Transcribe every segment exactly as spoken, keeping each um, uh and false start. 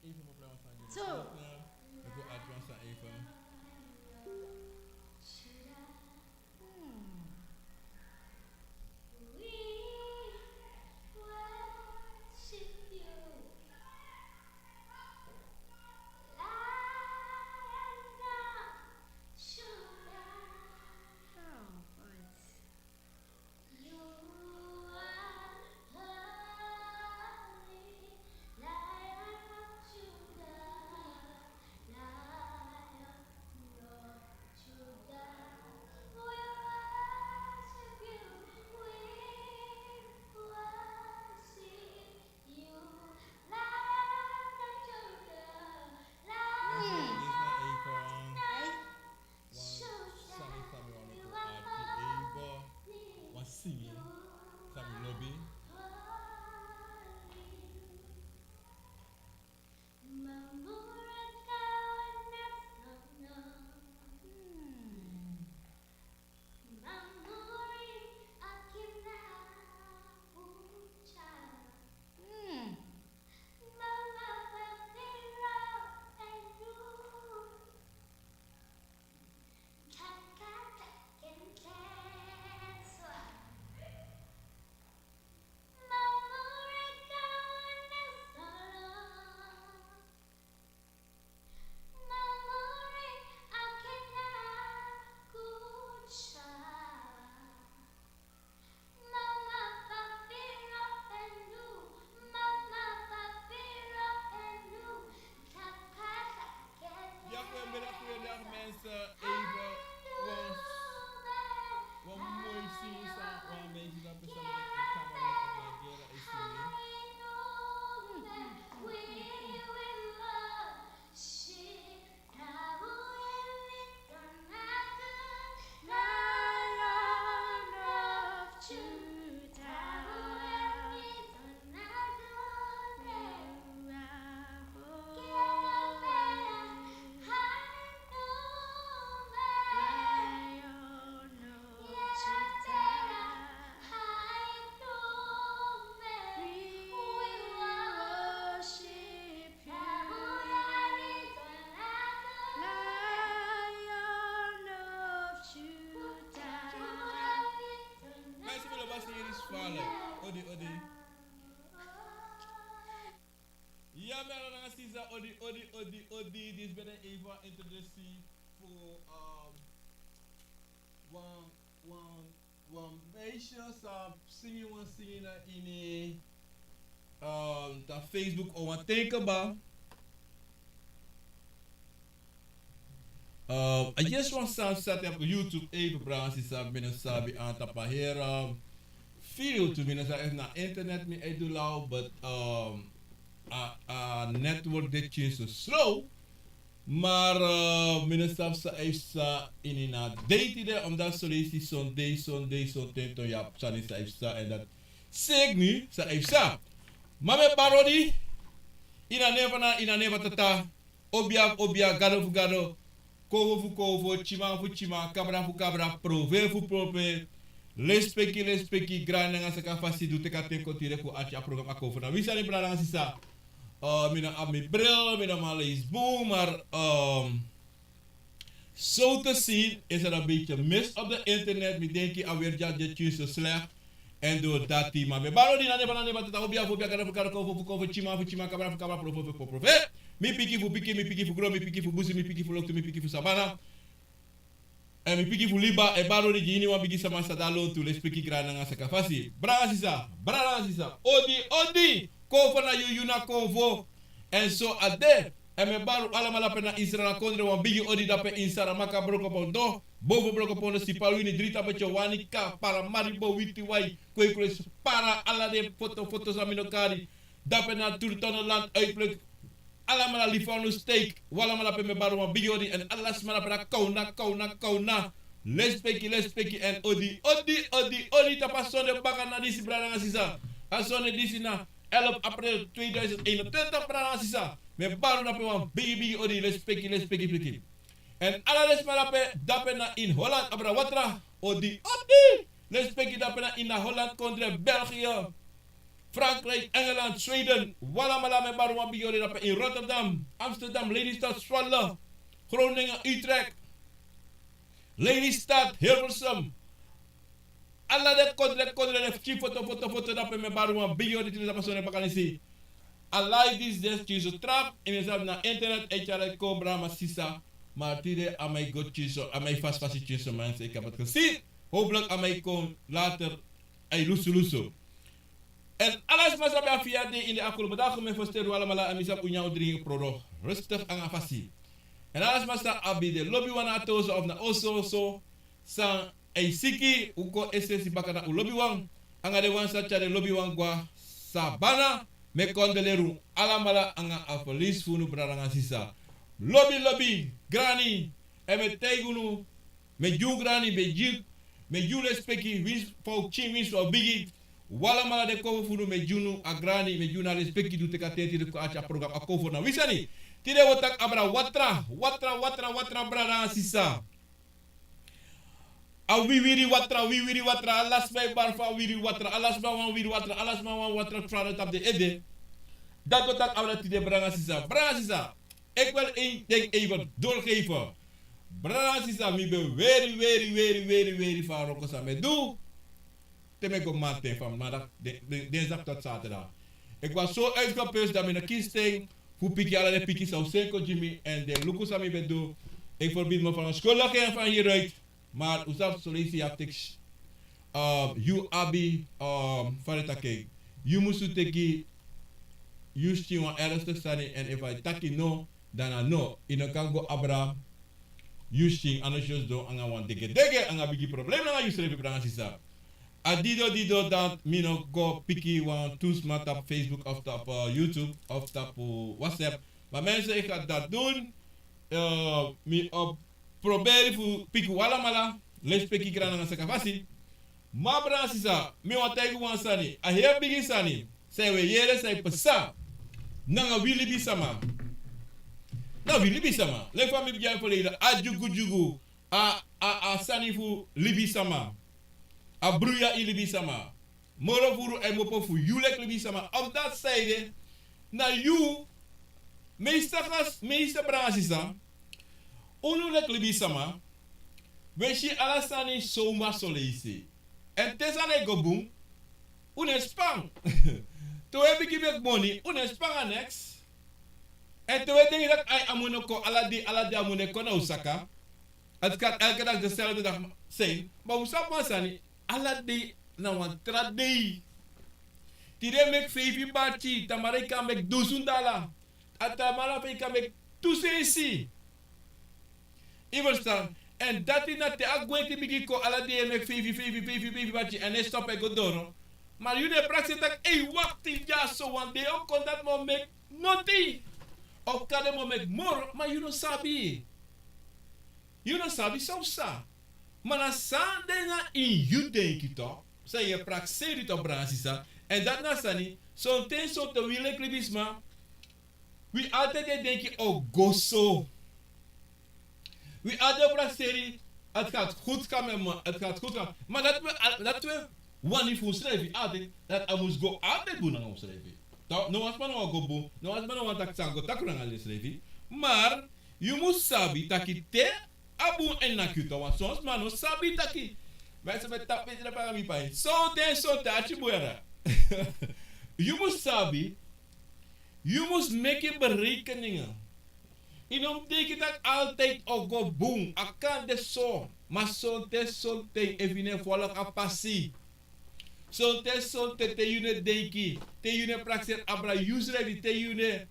Even mevrouw van Zo. Mevrouw Adrian even. Hmm. Oh, boy. You are holy, Lion of Judah, Lion of Judah. We worship you, we worship you, Lion of Judah, Lion of Judah. Wan sani san mi wani kon arki even, wan singi san mi lobi. Goedemiddag, goeiedag mensen. Even wan, wan mooi singi san wan meisje dat bestaan in camera op Nigeria is singi. Mensen willen was hier is falen. Odi, odi. Ya, mi alo nanga sisa, odi, odi, odi, odi. Dit ben ik even introductie voor, ehm, wan, wan, wan meisje san singi wan singi na ini, ehm, dan Facebook o wan teken ba. Ehm, a yes wan san sat op YouTube even bransi san mi no sabi aan tapa hera. Feel to mi no sabi na internet mi e du law, but, ehm, a, a network de change so slow. Maar, eh, mi no sabi san a e psa ini na dei tide, omdat son leisi son dei, son dei, son ten ton ya sani san a e psa, en dat seki mi san a e psa. Ma mi e bari odi, ini a nen fu Ana, ini a nen fu Tata, obia fu obia, gado fu gado, konfo fu konfo, tyiman fu tyiman, kabra fu kabra, profeti fu profeti, lespeki, lespeki, grani nanga sakafasi, di un teki a ten kon tide fu arki a program a Konfo Na Wi Sani, brada nanga sisa. Eh, mi no abi mi bril, mi no man leisi bun, maar, ehm, zo te zien is er een beetje mis op de internet. Mi denki a werk dati de tune so slecht. En door dati, ma mi e bari odi na neba na neba, tata obia fu obia, gado fu gado, konfo fu konfo, tyiman fu tyiman, kabra fu kabra, profeti fu profeti. Mi piki fu piki, mi piki fu gron, mi piki fu busi, mi piki fu loktu, mi piki fu sabana. En mi piki fu liba, e bari odi gi iniwan bigi sama san de na lontu, lespeki, grani nanga sakafasi. Brada nanga sisa, brada nanga sisa, odi, odi, Konfo Na Yu, Yu Na Konfo. En so a de, en mi e bari un alamala pe na Israel kondre, wan bigi odi dape ini Saramaka, Brokopondo, Boven Brokopondo, Sipaliwini, Drietabetje, Wanica, Paramaribo, Witiwai, Kwekwes, Para, ala den foto, foto san mi no kari. Dape na Turtondenland, Uitpluk, alamala, Livorno steek, un alamala pe mi e bari wan bigi odi, en ala sma dape na Kawna, Kawna, Kawna. Lespeki, lespeki, en odi, odi, odi, odi, tapu a sonde baka na disi, brada nanga sisa. A sonde disi na elf april tweeduizend eenentwintig, brada nanga sisa. Mi e bari un dape wan bigi, bigi odi, lespeki, lespeki, piki. En ala den sma dape, dape na ini Holland, abra watra, odi, odi. Lespeki dape na ini Holland kondre, België. Frankrijk, Engeland, Sweden. Wi alamala, mi e bari wan bigi odi drape in Rotterdam, Amsterdam, Lelystad, Zwolle, Groningen, Utrecht, Lelystad, Hilversum. Ala den kondre, kondre, den pikin foto, foto, foto drape, mi e bari wan bigi odi tide tapu a soni bakadisi. A live disi de tide so trapu, en mi sabi na internet, e tyari kon, brada nanga sisa. Ma tide a man e go tide so, a man e fasi fasi tide so, man, so yu kan kaba. Si, hopelijk a man e kon later, a e lusu lusu. En ala sma san ben abi a fia dei ini a kolobo dati, mi e fersten un alamala, èn mi sabi un nyan, un dringi, un prodro rustig nanga fasi. En ala sma san abi den lobiwan na a toso of na oso so, san e siki, un kon esesi baka na un lobiwan, nanga den wan san tyari den lobiwan go na sabana, mi e kondoleri un alamala nanga a ferlies fu unu brada nanga sisa. Lobi, lobi, grani, èn mi e taigi unu, mi e gi un grani, mi e gi, mi e gi un lespeki, winsi fa un pikin, winsi fa un bigi, un alamala, den kownu fu unu, mi e gi unu a grani, mi e gi unu a lespeki di un teki a ten tide kon arki a program A Kownu fu Na Wi Sani. Tide wi o taki abra watra, watra, watra, watra, brada nanga sisa. A wiwiri watra, wiwiri watra, ala sma e bari fu a wiwiri watra, ala sma wani wiwiri watra, ala sma wani watra fu fara tapu den ede. Dati wi o taki abra tide, brada nanga sisa. Brada nanga sisa, ik wil één ding even doorgeven. Brada nanga sisa, mi ben weri, weri, weri, weri, weri fu a wroko san mi e du. Te mi e go mamanten, fu maandag, di-, di-, dinsdag tot zaterdag. Ik was zo uitgeput dat mi no kisi ten fu piki ala den pikin san un seni kon gi mi, èn den luku san mi ben du. Ik verbied me van schuldigheden van hieruit. Maar un sabi, son leisi yu abi teki, um, yu abi, um, fa den e taki, yu musu teki, yu skin wan ernstig sani, èn efu a taki no, dan na no. Yu no kan go abra yu skin, anders yu o sidon nanga wan degedege, nanga bigi problem nanga yusrefi, brada nanga sisa. A dido dido, dan mi no go piki wantu sma tapu Facebook of tapu, uh, YouTube of tapu, uh, WhatsApp. Ma mensen, ik ga dat doen. Uh, mi o proberi fu piki un alamala, lespeki, grani nanga saka fasi. Ma brada nanga sisa, mi wani taigi un wan sani, a heri bigi sani san wi e yere, san e pasa nanga wi libisma. Na wi libisma. Leki fa mi bigin a verleden, a dyugudyugu, a, a, a sani fu libisma. A bruya ini libisma. Moro furu e kmopo fu yu leki libisma. Omdati sanede, na yu, meeste gas, meeste brada nanga sisa, unu leki libisma, wi e si ala sani zomaar son leisi. Èn te sani e go bun, un no e span. Te un e bigin meki moni, un no e span nanga neks. Èn te un e denki taki, ai, a moni o kon ala dei, ala dei a moni e kon na un saka. Het kan elke dag dezelfde dag zijn. Ma un sabi wan sani, ala dei na wan tra dei. Tide yu meki feifi batyi, tamara yu kan meki dusun dala. A tamara fu yu kan meki tu sensi. Yu ferstan? Èn dati na te a gwenti bigin kon, ala dei e meki feifi, feifi, feifi, feifi batyi, èn no e stop, e go doro. Ma yu no e prakseri taki, ei, wakti dyaso, wan dei o kon dati mi o meki noti. Of kande mi o meki moro, ma yu no sabi. Yu no sabi san un psa. Ma na san de na ini yu denki, toch? San yu e prakseri, toch, brada nanga sisa? Èn dati na sani, sonten, sonten wi leki libisma, wi altijd e denki o go so. Wi altijd e prakseri, het gaat goed gaan met me, het gaat goed gaan. Ma dati wi, dati wi wani fu unsrefi altijd, dati a mus go altijd bun nanga unsrefi. Toch, no wan sma no wani go bun, no wan sma no wani taki san go takru nanga ensrefi. Maar yu mus sabi taki te a bun e naki yu, toch, want son sma no sabi taki. Ma yu sabi, tapu ede na panga mi pai. Sonten, sonten, arki bun yere. Yu mus sabi, yu mus meki berekeningen. Yu no mus denki taki altijd o go bun, a kan de so. Ma sonten, sonten, efu yu no e folg a pasi. Sonten, sonten, te yu no e denki, te yu no e prakseri abra yusrefi, te yu no e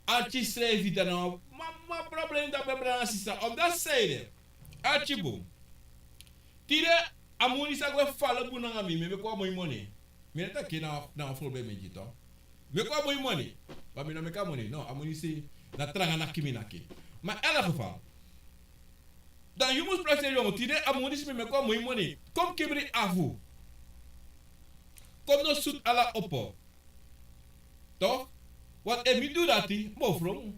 arki yusrefi, dan na wan mama problem dati, brada nanga sisa. Omdati sanede, arki bun. Tide a moni sa gwe fala bun nanga mi, mi e meki wan moi moni. Mi no e taki na, na wan voorbeeld mi e gi, toch. Mi e meki wan moi moni. Ma mi no meki a moni, no, a moni si na tranga naki mi naki. Ma in elk geval, dan yu mus prakseri, yu wan, tide a moni si mi e meki wan moi moni. Kon kibri afu. Kon no sutu ala opo. Toch? Want efu mi du dati, mi o frongu.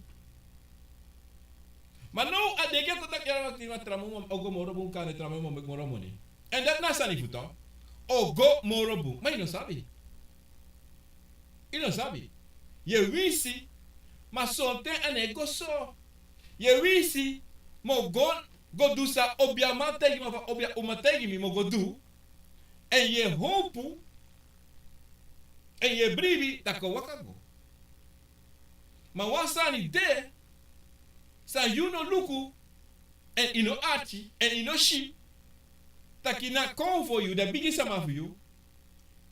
Ma now a denki e kon taki, yere, wakti, ma tra man o go moro bun, kande tra man o meki moro moni. Èn dati na a sani fu, toch, o go moro bun. Ma yu no sabi. Yu no sabi. Yu e winsi, ma sonten a no e go so. Yu e winsi, ma o go, go du san obiaman taigi mi, obiaman taigi mi, ma o go du. Èn yu e howpu, èn yu e bribi, tak' o waka go. Ma wan sani de, san yu no luku, èn yu no ati, èn yu no si, tak' na kon fu yu, den bigi sama fu yu,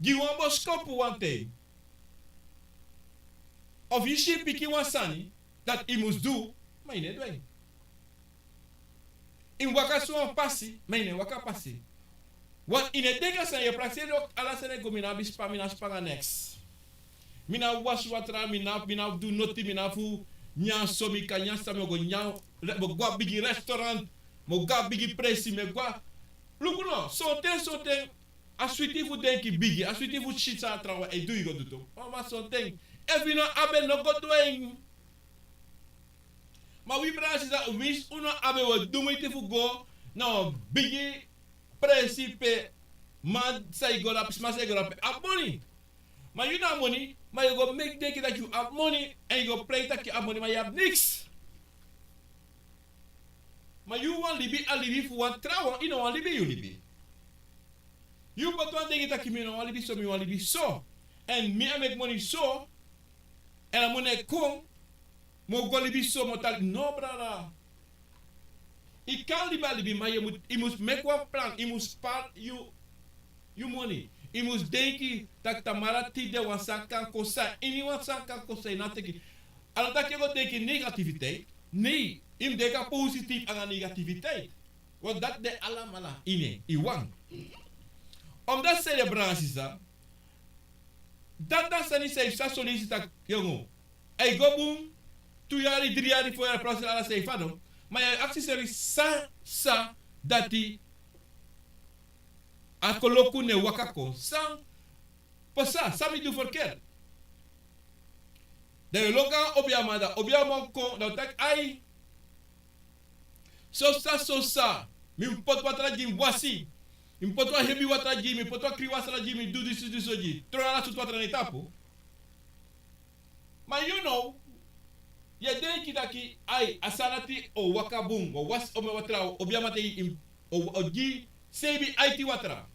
gi wan boskopu wan ten. Of yu si pikin wan sani, dati yu mus du, ma yu no e du en. Yu mus waka so wan pasi, ma yu no e waka pasi. Wan yu no e denki a sani, yu e prakseri, ala sani e go, mi no abi span, mi no abi span nanga neks. Mi no abi wasi watra, mi no abi, mi no abi du noti, mi no abi fu nyan so, mi kan nyan san mi o go nyan, mi o go a bigi restaurant, mi o go a bigi presi, mi e go a, luku no, sonten, sonten, a switi fu denki bigi, a switi fu si san a trawan e du, yu go du tu. Ma, ma sonten, efu yu no abi en, no go du en. Ma wi brada sisa, winsi un no abi en, wi e du moiti fu go na wan bigi presi pe man sa e go drape, sma sa e go drape abi moni. Ma yu no abi moni, ma yu go meki denki tak' yu abi moni, èn yu go prei tak' yu abi moni, ma yu abi niks. Ma yu wani libi a libi fu wan trawan, yu no wani libi yu libi. Yu poti wan denki tak' mi no wani libi so, mi wani libi so. Èn mi e meki moni so, èn a moni e kon, mi o go libi so, mi o taki no, brada. Yu kan libi a libi, ma yu mus, yu mus meki wan plan, yu mus spar yu, yu moni. Yu mus denki tak' tamara tide wan sani kan kon san, ini wan sani kan kon san, yu no teki. A no taki yu go denki negativiteit. Nee, yu mus denki a positief anga negativiteit. Want dati de alamala ini en, yu wan. Omdat san de, brada sisa, dati na sani san yu sa soli yu si tak' yongu, a e go bun, tu yari, dri yari, fo yari, prakseri ala san e fadon. Ma yu e aksi srefi san, san dati a koloku no e waka kon. San pasa, san mi du ferkeri. Dan yu e lon go a obiaman, dan obiaman kon, dan taki ai, sosa, sosa, mi mus poti watra gi mi wasi. Mi mus poti wan hebi watra gi mi, mi mus poti wan krin watra gi mi, du disi, du so gi. Tron ala sortu watra na yu tapu. Ma yu now, yu e denki taki, ai, a sani dati o waka bun, wan wasi, omen watra, obiaman taigi yu, o, o gi seibi aiti watra.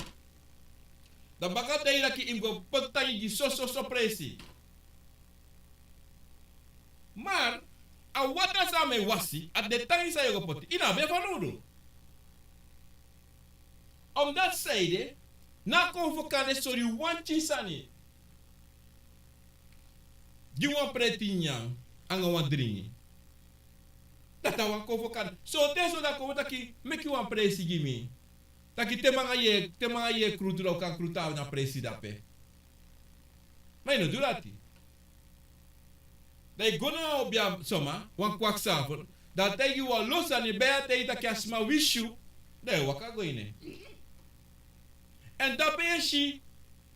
Dan baka taigi yu taki yu mus go poti tangi gi so, so, so presi. Maar a watra san a man e wasi, a de tangi san yu o go poti, yu no abi en fanowdu. Omdat san ede, na kon fu kande sori wan pikin sani. Gi wan preti nyan anga wan dringi. Dati a wan kon fu kande. Sonten, sonten a kon fu taki meki wan presi gi mi. Taki te mi anga yu e, te mi anga yu e krutu, dan un kan krutu na presi drape. Ma yu no du dati. Dan yu go na wan obiaman, wan kwakzalver. Dan a taigi yu wan lo sani, ben a taigi yu taki a sma wisi yu, dan yu e waka go ini en. Èn drape yu e si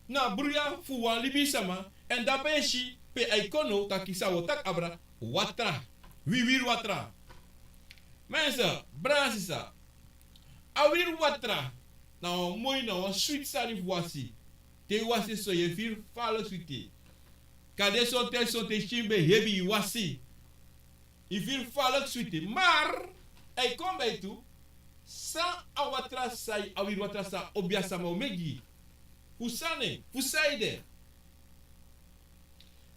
na bruya fu wan libisama, èn drape yu e si pe a e kon now, taki san un o taki abra, watra, wiwiri watra. Mensen, brada sisa, a wiri watra na wan moi, na wan switi sani fu wasi. Te yu wasi so yu e firi falek switi. Kande sonten, sonten skin ben hebi, yu wasi, yu firi falek switi. Maar a e kon bij tu, san a watra san, a wiri watra san obiasama o meki gi yu? Fu san nen, fu san ede?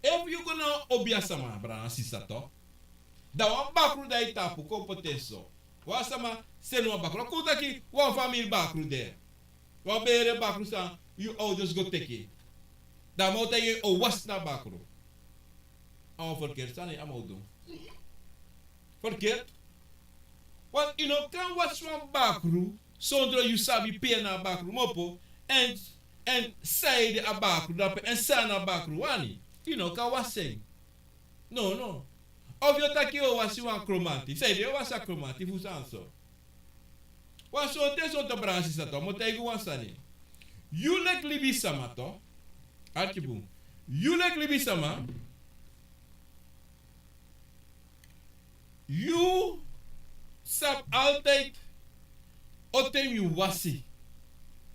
Efu yu go na wan obiasama, brada sisa, toch, dan wan bakru de a yu tapu, kon poti en so. Wan sama seni wan bakru. Kon taki wan famiri bakru de. Wan bere bakru san yu ouders go teki. Dan a man o taigi yu o wasi na bakru. A wan ferkeri sani a man o du. Ferkeri. Want yu no kan wasi wan bakru sondro yu sabi pe na a bakru kmopo, èn, èn san ede a bakru drape, èn san na a bakru wani. Yu no kan wasi en. No, no. Of yu o taki yu o wasi wan kromanti. San ede yu o wasi a kromanti, fu san so? Wan sonten, sonten, brada sisa, toch, mi o taigi yu wan sani. Yu leki libisama, toch, arki bun. Yu leki libisama, yu sabi altijd on ten yu wasi,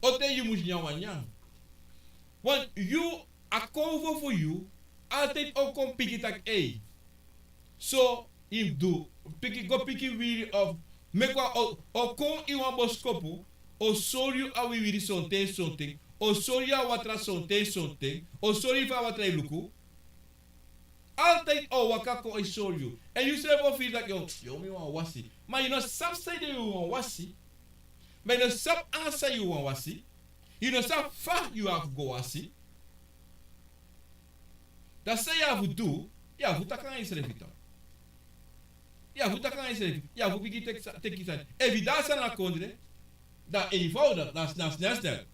on ten yu mus nyan wan nyan. Want yu, a kowvo fu yu, Altijd o kon piki taki ei. So, yu mus du, piki, go piki wiri of meki wan o, o kon ini wan boskopu, o sori yu a wiwiri sonten sonten, o sori yu a watra sonten sonten, o sori yu fa a watra e luku. Altijd o waka kon e sori yu. Èn yu srefi o firi taki yo, yo mi wani wasi. Ma yu no sabi san ede yu wani wasi. Ma yu no sabi anga san yu wani wasi. Yu no sabi fa yu abi fu go wasi. Dan san yu abi fu du, yu abi fu taki anga yusrefi tu. Yu abi fu taki anga yusrefi, yu abi fu bigin teki sa-, teki sani. Efu yu de na a sani na kondre, dan eenvoudig, dan na snel snel.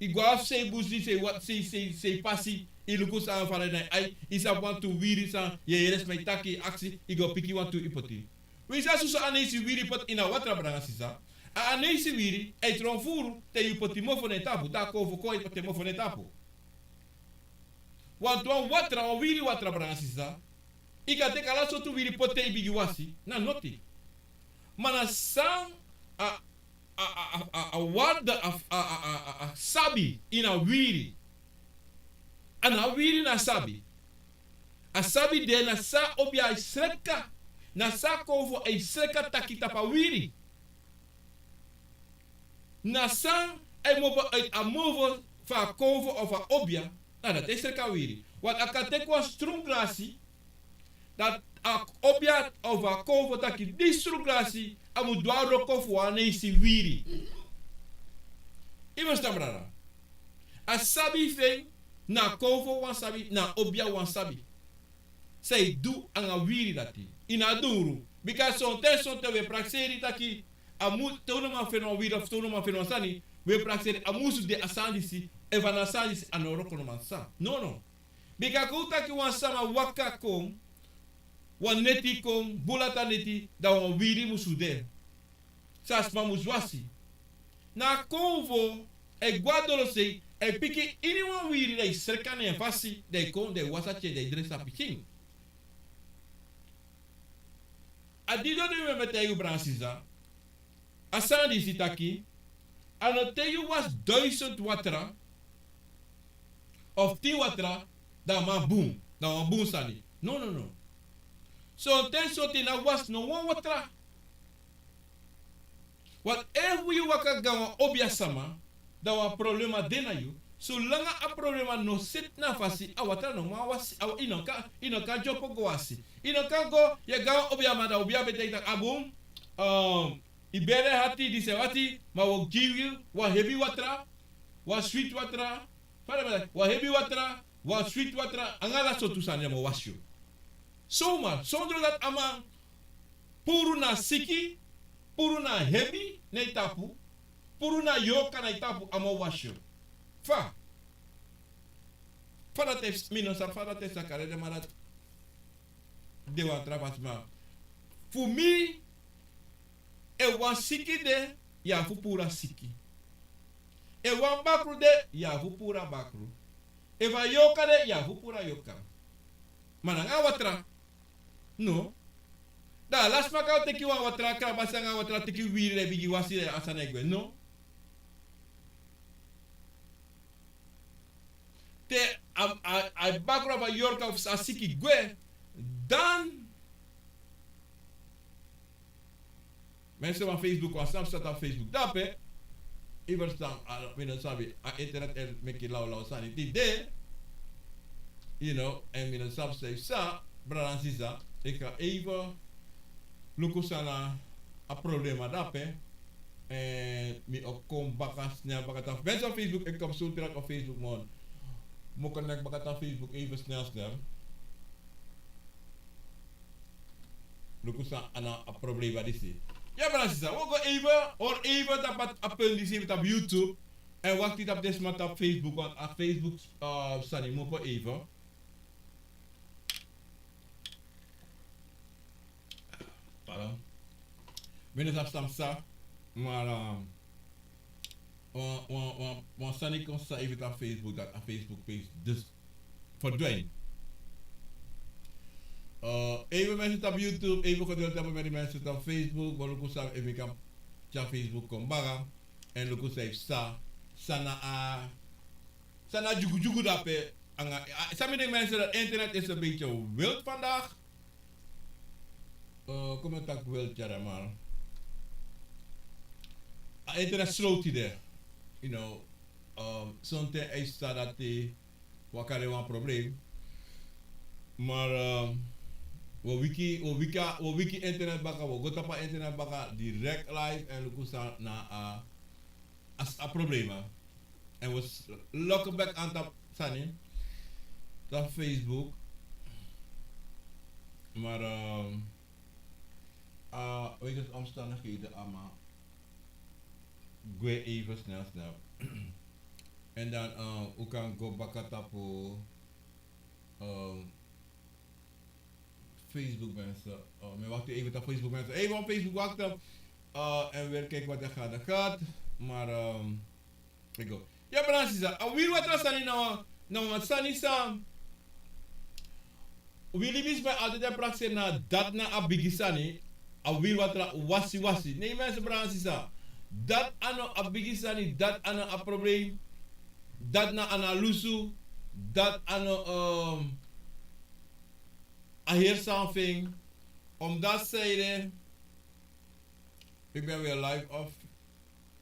Yu go na sei busi, sei wa-, sei, sei, sei pasi, yu luku san fara na yu ai, yu sabi wantu wiri san, yu e yere sma e taki, yu aksi, yu go piki wantu yu poti. Winsi a soso aneisi wiri poti ini a watra, brada nanga sisa. A aneisi wiri e tron furu te yu poti mofo na en tapu, te a konfo kon yu poti mofo na en tapu. Wantu wan watra, wan wiri watra, brada nanga sisa. Yu kan teki ala sortu wiri poti te yu bigin wasi, na noti. Ma na san a, a, a, a, a warde a, a, a, a, a sabi ini a wiri. A no a wiri na a sabi. A sabi de na san a obia e sreka, na san a konfo e sreka taki tapu a wiri. Na san a e mofo, a, a mofo fu a konfo of a obia, na dati e sreka a wiri. Want a kan teki wan strun grasi, dan a obia of a konfo taki disi strun grasi, a mu du a wroko fu wan aneisi wiri. Yu e ferstan, brada? A sabi fu en na a konfo wan sabi, na a obia wan sabi. San yu du anga wiri dati, yu no abi dungru. Bika sonten, sonten wi e prakseri taki, a mu-, te un no man feni wan wiri of te un no man feni wan sani, wi e prakseri a musu de a sani disi, efu a no a sani disi a no wroko no man sa. No, no. Bika kon un taki wan sama waka kon, wan neti kon, bulata neti, dan wan wiri musu de. San a sma musu wasi. Na a konfo e gwe na dorosei, e piki ini wan wiri, dan e sreka na en fasi, dan e kon, dan e wasi a tye, dan e dresi a pikin. A didon di mi ben taigi yu, brada nanga sisa, a sani disi taki, a no te yu wasi duisend watra, of tin watra, dan a man bun, dan a wan bun sani. No, no, no. Sonten, sonten yu no abi wasi no wan watra. Want efu yu waka go na wan obia sama, dan wan problema de na yu. Solanga a problema no seti na fasi, a watra no man wasi, a, yu no kan, yu no kan dyompo go wasi. Yu no kan go, yu e go na wan obia, ma dan obia ben taigi taki a bun, um, yu bere hati, disi e hati, ma wi o gi yu wan hebi watra, wan switi watra, fa den e taki, wan hebi watra, wan switi watra, anga ala sortu sani, dan a mu wasi yu. Zomaar, sondro dati a man puru na siki, puru na hebi na yu tapu, puru na yorka na yu tapu, a mu wasi yu. Fa? Fa dati e, mi no sabi fa dati e saka, den man dati de wan tra fasi, ma fu mi, efu wan siki de, yu abi fu puru a siki. Efu wan bakru de, yu abi fu puru a bakru. Efu a yorka de, yu abi fu puru a yorka. Ma nanga watra. No. Dan ala sma kan teki wan watra, krabasi anga watra, teki wiri, dan e bigin wasi, dan a sani e gwe. No. Te a, a, a bakru of a yorka of a siki gwe, dan mensen van Facebook, wan sani sa tapu Facebook dape. Yu e ferstan, a, mi no sabi, a internet e meki lawlaw sani tide. You know, èn mi no sabi san yu sa, brada nanga sisa, yu kan even luku san na a problema dape. Èn mi o kon baka snel baka tapu. Mensen van Facebook, ik kom zo terug op Facebook, man. Mi o kon baka tapu Facebook even snel, snel. Luku san na a problema disi. Ya, brada nanga sisa, wi o go even, or even tapu a punt disi, tapu YouTube. Èn wakti tapu den sma tapu Facebook, want a Facebook, uh, sani mi o go even. Pardon. Mi no sabi san psa, maar, um, wan, wan, wan, wan sani kon sa even tapu Facebook, dat a Facebook page dus verdwijnt. Uh, even mensen tapu YouTube, even geduld hebben met die mensen tapu Facebook, wi o luku san efu mi kan tyari Facebook kon baka. Èn luku san yu sa, san na a, san na dyugudyugu dape, Anga, a, san mi denki, mensen, dat internet is een beetje wild vandaag. Eh, kon mi taki wild, ja, maar a internet slow tide. You know, um, sometimes a e sani dati waka de wan probleem. Maar, um, wi o wiki, wi o wiki, wi o wiki internet baka, wi o go tapu a internet baka, direct live, èn luku san na a, a, a problema. Èn wi o s-, lokken bek aan tapu sani, tapu Facebook. Maar, um, a, wegens omstandigheden, a man gwe even snel, snel. En dan, eh, wi kan go baka tapu, eh, Facebook, mensen. Eh, mi e wakti even tapu Facebook, mensen. Even op Facebook wakti. Eh, en weer kijken wat er gaande gaat. Maar, ehm, ik go. Ya, Bransisa, a wiri watra sani na, na wan sani san wi libisma e altijd e prakseri, na dati na a bigi sani, a wiri watra wasi wasi. Nee, mensen, Bransisa, dati a no a bigi sani, dati a no a probleem, dati na a no a lusu, dati a no, ehm, a heri sani fu en. Omdat zij de, ik ben weer live op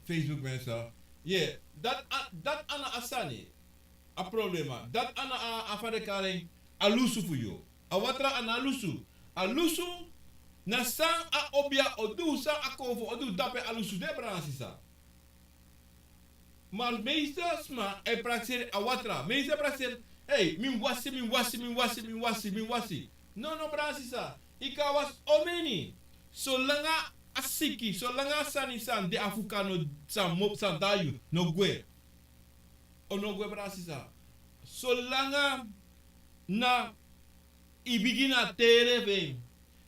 Facebook, mensen. Yeah, dati a, dati a no a sani. A problema. Dati a no a, a fa den e kari en, a lusu fu yu. A watra a no a lusu. A lusu na san a obia o du, san a konfo o du, dape a lusu de, Bransisa. Maar meeste sma e prakseri a watra. Meeste prakseri, hey, mi wasi, mi wasi, mi wasi, mi wasi, mi wasi. No, no, Bransisa. I kan wasi omeni. Solanga a siki, solanga a sani san de a fuka no, san mop, san dai yu, no gwe. O no gwe, Bransisa. Solanga na i bigin na tere fu en.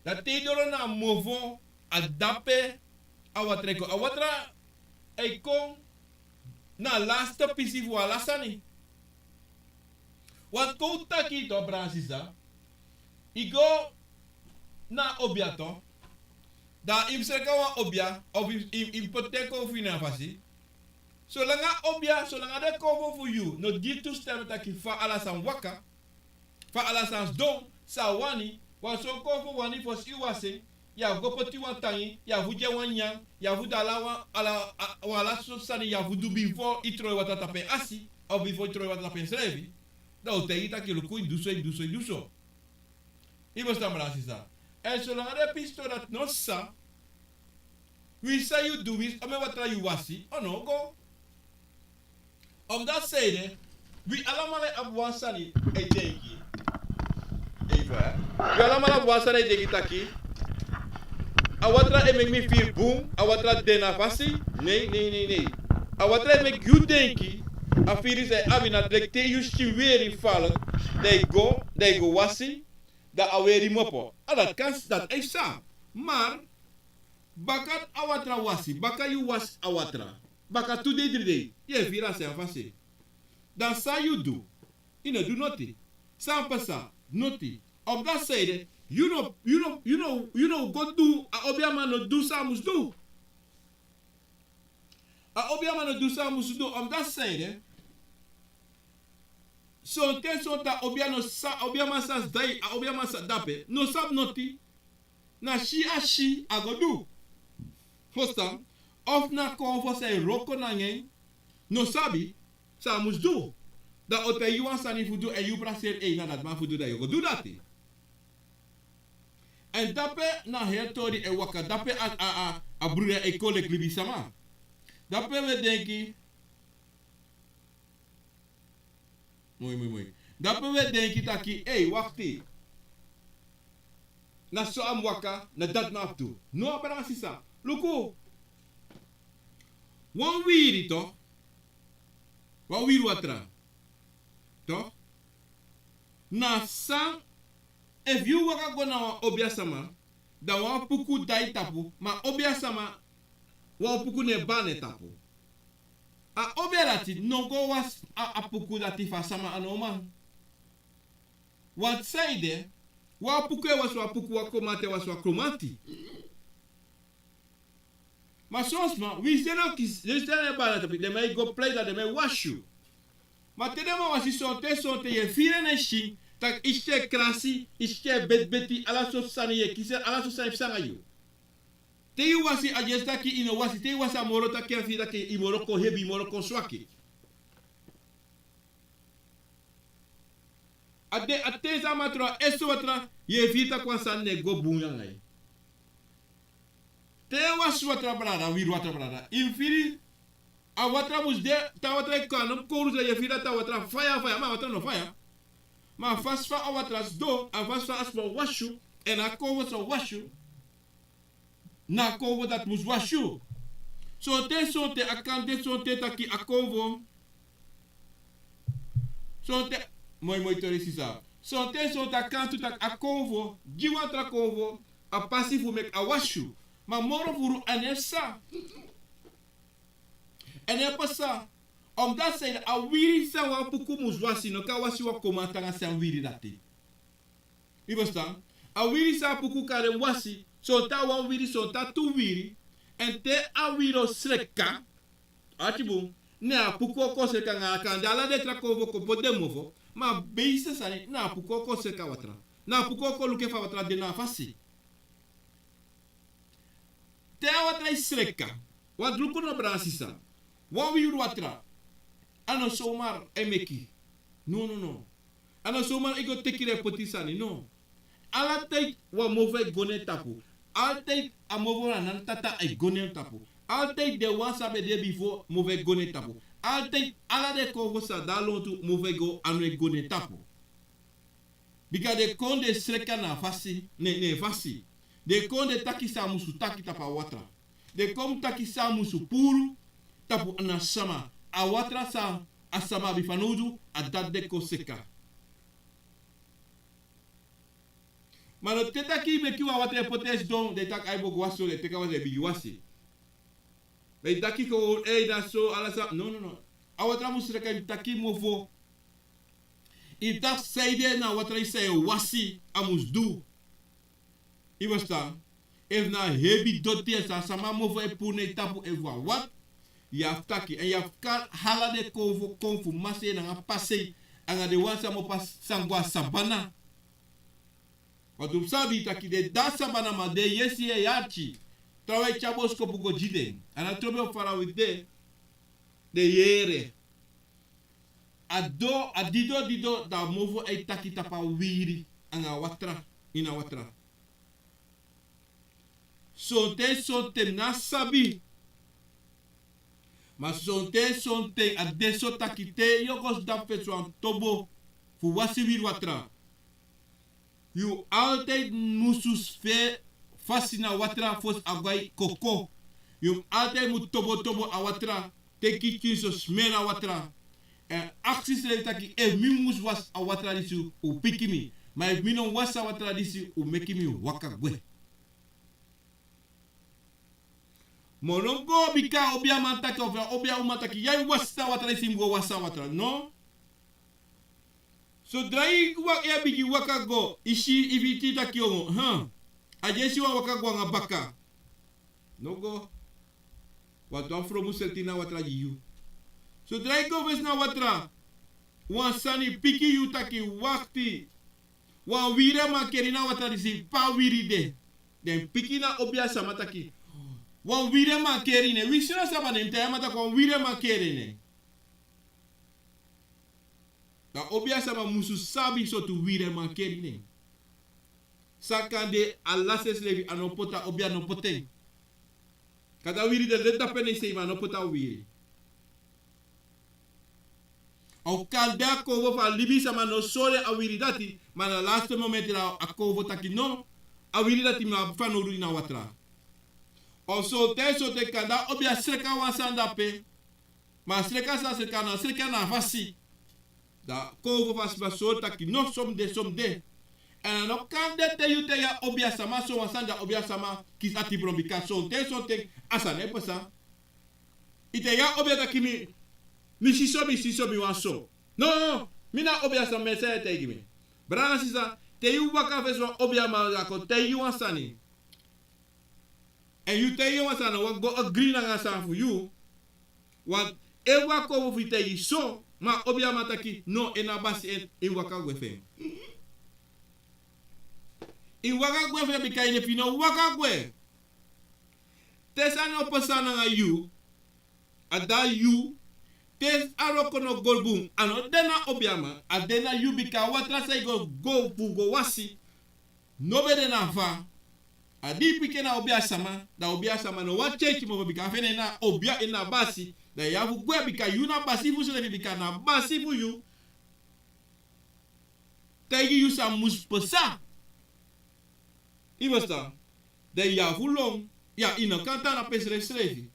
Dan te i doro na a mofo, a dape a watra e kon. A watra e kon na a laste pisi fu ala sani. Want kon un taki tu, Bransisa, i go na a obia tu, dan i mus sreka wan obia, of i, i, i mus poti en konfo ini a fasi. Solanga obia, solanga den konfo fu yu no gi yu toestemming taki fa ala sani waka, fa ala sani sidon, san a wani, wan son konfo wani fosi i wasi en, yu abi go poti wan tangi, yu abi fu gi en wan nyanyan, yu abi fu du ala wan, ala, a, wan ala sortu sani yu abi fu du bifo i tron watra tapu en asi, of bifo i tron watra tapu ensrefi. Dan un o taigi taki luku, i du so, i du so, i du so. I mus tan, Bransisa. Èn solanga den pisi tori dati no sisa, winsi san yu du, winsi omeni watra yu wasi, a no o go. Omdat zij de, wi alamala e abi wan sani e denki. Even, hè. Wi alamala abi wan sani e denki taki a watra e meki mi firi bun, a watra de na fasi. Nee, nee, nee, nee. A watra e meki yu denki, a firi san yu abi na leki te yu sikin weri falk, dan yu go, dan yu go wasi, dan a weri mus opo. A dati kan, dati e psa. Maar baka a watra wasi, baka yu wasi a watra, baka tu dei, dri dei, yu e firi a srefi fasi. Dan san yu du? Yu no du noti. San pasa? Noti. Omdat zij de, yu no, yu no, yu no, yu no go du, a obiaman no du san a mus du. A obiaman no du san a mus du, omdat zij de, sonten, sonten a obia no sa, a obiaman san sidon, a obiaman san dape, no sabi noti. Na si a si a go du. Fustan? Of na konfo san e wroko nanga en, no sabi san a mus du. Dan a o taigi yu wan sani fu du, èn yu prakseri, ei, na dati man fu du, dan yu o go du dati. Èn dape na heri tori e waka, dape a, a, a, a bruya e kon leki libisama. Dape wi e denki, moi, moi, moi. Dape wi e denki taki, ei, wakti. Na so a mus waka, na dati man abi tu. No, Bransisa. Luku. Wan wiri tu. Wan wiri watra. Tu. Na san, efu yu waka go na wan obiasama, dan wan puku dai tapu, ma obiasama, wan puku no e bari na en tapu. A obia dati no go wasi a, a puku dati fu a sama, a no man. Want zij de, wan puku e wasi wan puku, wan kromanti e wasi wan kromanti. Ma son sma, winsi den no kisi, winsi den no e bari na tapu, den man e go prei, dan den man e wasi yu. Ma te den man wasi sonten sonten yu e firi en na yu skin, tak' yu skin e krasi, yu skin e betibeti, ala sortu sani yu e kisi, ala sortu sani e psa nanga yu. Te yu wasi, a dyesi taki yu no wasi, te yu wasi a moro taki a firi taki yu moro kon hebi, yu moro kon swaki. A de a ten san a man tron a esi watra, yu e firi tak' wan sani no e go bun nanga yu. Te yu e wasi watra brada, wiri watra brada, yu firi a watra mus de, te a watra e kon, a no mus kowru san yu e firi dati a watra faya faya, ma a watra no faya. Ma a fasi fa a watra sidon, a fasi fa a sma wasi yu, èn a kowru san wasi yu. Na a kowru dati mus wasi yu. Sonten sonten a kan de sonten taki a kowru. Sonten, moi moi tori sisa. Sonten sonten a kan tu taki a kowru, gi wan tra kowru, a pasi fu meki a wasi yu. Ma moro furu a no e psa. A no e psa. Omdat san a wiri san wan puku mus wasi, no kan wasi wan koma tanga san wiri dati. Yu e ferstan? A wiri san a puku kari en wasi, sonten a wan wiri, sonten a tu wiri. Èn te a wiri o sreka, ati bun, ne a puku o kon sreka nanga a kan de ala den tra kowru kon poti den mofo, ma a beisi sani, na a puku o kon sreka watra. Na a puku o kon luku efu a watra de na a fasi. Te a watra e sreka, wan luku no brada sisa, wan wiri watra, a no somar e meki. No, no, no. A no somar e go teki den poti sani, no. Ala ten wan mofo e go na en tapu. Ala ten a mofo na nana tata e go na en tapu. Ala ten den wan san ben de bifo mofo e go na en tapu. Ala ten ala den kowru san de a lontu mofo e go, a no e go na en tapu. Bika den kon den sreka na a fasi, ne, ne fasi. Den kon den taki san a musu taki tapu a watra. Den kon taki san a musu puru tapu na sama. A watra san a sama abi fanowdu, a dati den kon sreka. Ma no te taki meki wan watra e poti en sidon, den taki ai bo go wasi, den teki a watra e bigin wasi. Ma yu taki kon, ei, na so, ala sa, no, no, no. A watra mus sreka, yu taki mofo. Yu taki san ede na a watra san yu e wasi a mus du. Yu e ferstan? Efu na hebi doti, san a sama mofo e puru na yu tapu, efu a watra, yu abi fu taki, èn yu abi fu kari ala den kowru kon fu masei nanga pasei, anga den wan san mus pasa, san go a sabana. Want un sabi taki den de a sabana, ma den yesi e arki. Trawan e tyari boskopu go gi den. A no trobi o fara wi de, den yere. A do, a dido, dido, dan a mofo e taki tapu a wiri anga a watra, ini a watra. Sonten, sonten mi no sabi. Ma sonten, sonten a de so taki te yu o go sidon fu fesi wan tobo fu wasi wiri watra, yu altijd musu fesi na watra fosi a go a yu koko. Yu altijd mu tobo tobo a watra, teki tini so, smeri a watra. Èn aksi yusrefi taki efu mi mus wasi a watra disi, un piki mi. Ma efu mi no wasi a watra disi, un meki mi waka gwe. Ma un no go bika a obiaman taki, ofu a obiauman taki, yu e wasi a watra disi, mi go wasi a watra. No. Sodra yu waka, yu e bigin waka go, yu si, yu fiti taki yu o, hmm, a dyesi wan waka go anga baka. No go. Wantu wan fromu seti na watra gi yu. Sodra yu go fesi na watra, wan sani piki yu taki wakti. Wan wiri e mankeri na watra disi, pe a wiri de. Den piki na obiasama taki, wan wiri e mankeri nen. Wi si na sama nen, mi taigi a man taki wan wiri e mankeri nen. Dan obiasama musu sabi sortu wiri e mankeri nen. San kan de, a lasi ensrefi, a no poti, a obia no poti en. Kande a wiri de leti dape na yu sei, ma a no poti a wiri. A o kan de a kowru fu a libisama no sori a wiri dati, ma na laste momenti dan a kowru taki no, a wiri dati mi abi fanowdu ini a watra. Of sonten, sonten kande a obia sreka wan sani dape. Ma a sreka san a sreka na, sreka na a fasi. Dan a kowru fu a sma sori taki no, so mi de, so mi de. Èn a no kan de te yu taigi a obiasama so wan sani, dan a obiasama kisi ati bron, bika sonten, sonten a sani e pasa. Yu taigi a obia taki mi, mi si so, mi si so, mi wani so. No, mi na obiasama, mi e san yu e taigi mi. Brada, sisa, te yu waka fesi wan obiaman, a kon taigi yu wan sani. Èn yu taigi en wan sani, a no wani go agri nanga a sani fu yu. Want Efu a konfo fu yu taigi so, ma a obiaman taki no, en na basi en, yu mus waka gwe fu en. Yu mus waka gwe fu en, bika yu no, efu yu no waka gwe, te sani o pasa nanga yu, a de na yu. Te a wroko no go bun, a no de na obiaman, a de na yu, bika a watra san yu go, go fu go wasi, no ben de na fa. A di yu piki en na obiasama, da obiasama no wani tyai yu mofo, bika a feni en na obia, en na basi. Da yu abi fu gwe, bika yu na basi fu srefi, bika na basi fu yu taigi yu san mus pasa. Yu mus tan. Da yu abi fu lon. Ya, yu no kan tan na pe srefsrefi.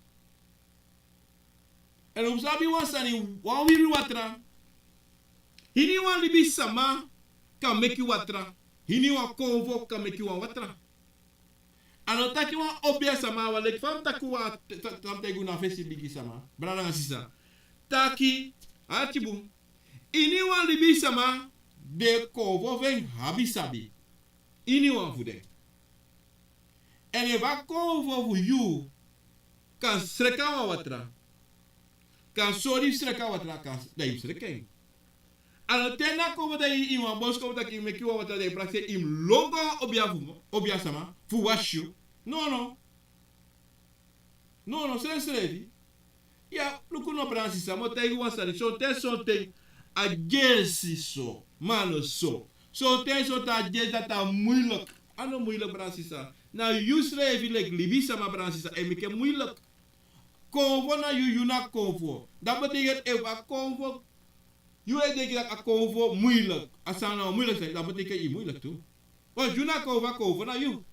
Èn un mus sabi wan sani, wan wiri watra. Hiniwan libisama kan meki watra. Hiniwan konfo kan meki wan watra. A no taki wan obiasama, wan leki fa mi taki wan, ta-, ta-, ta-, mi taigi unu na fesi, bigi sama, brada nanga sisa. Taki, arki bun. Hiniwan libisama, den konfo fu en abi sabi. Hiniwan fu den. Èn efu a konfo fu yu kan sreka wan watra, kan sori yu sreka watra, kan, da yu sreka en. A no te na konfo, da yu ini wan boskopu taki meki wan watra, da yu prakseri, yu mus lon go a wan obia fu, obiasama fu wasi yu. No, no. No, no, srefsrefi. Ya, luku no, brada sisa, mi o taigi wan sani. Sonten, sonten a gersi so, ma a no so. Sonten, sonten a gersi dati a muilek. A no muilek, brada sisa. Na yu srefi leki libisama, brada sisa, e meki en muilek. Konfo na yu, yu na konfo. Dati betekent efu a konfo, yu e denki taki a konfo muilek, a sani na wan muilek sani, dati betekent yu muilek tu. Want yu na konfo, a konfo na yu.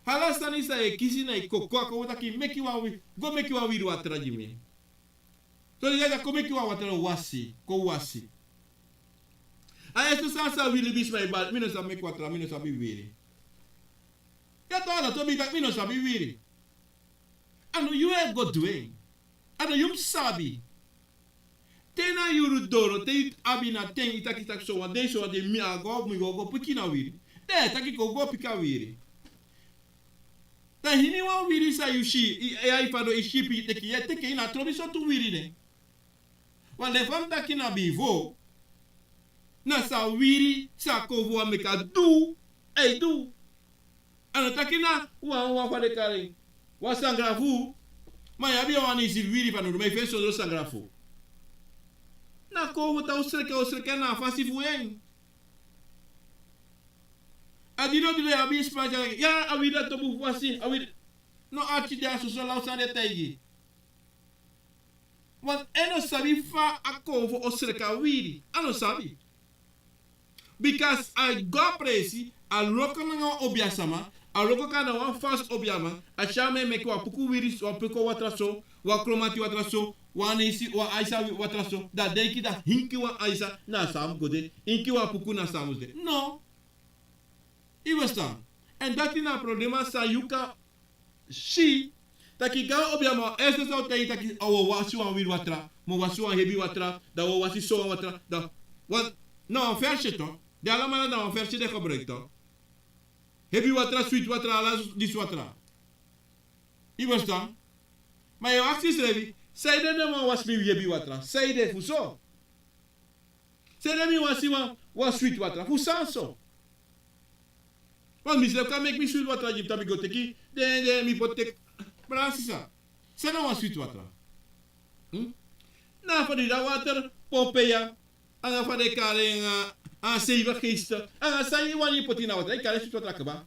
Ala sani san yu e kisi na yu koko, a konfo taki meki wan wi-, go meki wan wiri watra gi mi. So di dati a kon meki wan watra, wasi, kon wasi. A esi san, san wiri, libisma e bari, mi no sabi meki watra, mi no sabi wiri. Ya to, a dati o bari taki mi no sabi wiri. A no yu e go du en. A no yu mus sabi. Te na yuru doro, te yu abi na ten, yu taki taki sowan dei, sowan dei mi a go, mi go, go piki na wiri. Den e taki kon go piki a wiri. Da hiniwan wiri san yu si, i, i, i fadon, i sipi, i teki, yu e teki, yu na trobi sortu wiri de. Wan de fa mi taki na bifo, na san wiri, san konfo wani meki a du, a e du. A no taki na wan, wan fa den kari en, wan sangrafu. Ma yu abi wan nisi wiri, fa no du, ma yu feni sondro sangrafu. Na konfo, te a o sreke, a o sreke na a fasi fu en. A didon, didon, yu abi sma, ya, a wiri dati o bun fu wasi, a wiri. No, a tide a soso law san den taigi. Want en no sabi fa a konfo o sreke a wiri. A no sabi. Bika a go a presi, a wroko nanga wan obiasama, a wroko kon na wan fasi obiaman, a tyari en meki wan puku wiri, wan puku watra so, wan kromati watra so, wan nisi, wan aisa watra so, da a denki da inki wan aisa na san a mus go de, inki wan puku na san a mus de. No. Yu e ferstan? Èn dati na a problema san yu kan si, taki gaan obiaman, esi san o taigi taki a o wasi wan wiri watra, mi o wasi wan hebi watra, dan a o wasi sowan watra, dan wan, na wan versie toch. Den alamala na wan versie den gebruik toch. Hebi watra, switi watra, ala disi watra. Yu e ferstan? Ma yu e aksi yusrefi, sanede den man wasi mi hebi watra? Sanede fu so? Sanede mi wasi wan, wan switi watra? Fu san so? Want misrefi kan meki mi switi watra gi mi, dan mi go teki den, den mi poti teki. Brada sisa, san na wan switi watra? Hmm? Na fa di den water Pompeia, anga fa den kari en, a, a zeven geesten, anga san yu wani yu poti na watra, yu kari switi watra kaba.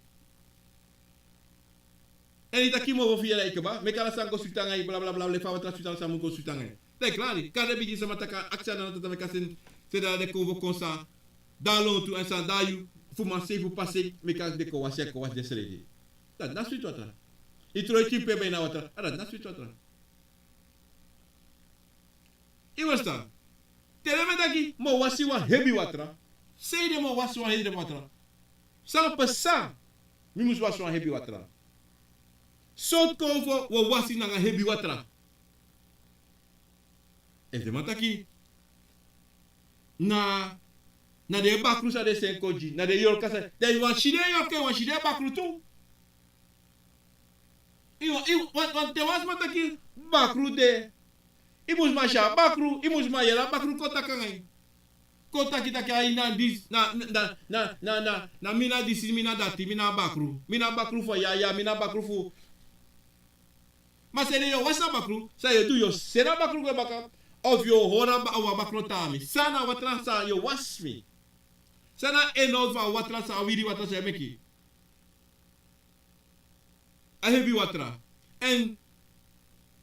Èn yu taki mofo fu yu e lai kaba, meki ala sani go switi anga yu, bla, bla, bla, leki fa watra switi, ala sani mus go switi anga yu. Dan yu klari, kari den bigi sama, taki aksi a nana tata meki a seni, seni ala den konfo kon san de a lontu èn san de a yu, fu mansei, fu pasei, meki den kon wasi, kon wasi den srefi. Dati na switi watra. Yu tron yu kin pe bai na watra, a dati na switi watra. Yu e ferstan? Te den man taki mi o wasi wan hebi watra. Sanede mi o wasi wan hebi watra? San pasa mi mus wasi wan hebi watra? Sortu konfo wi o wasi nanga hebi watra? Efu den man taki na, na den bakru san den seni kon gi, na den yorka san, dan yu wani si den yorka, yu wani si den bakru tu. Yu, yu, wan, wanten wan sma taki bakru de, I mus man si a bakru, i mus man yere a bakru kon taki nanga yu. Kon taki taki a ini a disi, na, na, na, na, na, na mi na disi, mi na dati, mi na a bakru. Mi na a bakru fu a yaya, mi na a bakru fu. Ma san ede yu o wasi na bakru, san yu o du, yu o seni a bakru gwe baka, of yu o hori a ba-, a bakru tan na mi. San na a watra san yu o wasi mi? San na a enout fu a watra san, a wiri watra san yu e meki? A hebi watra. Èn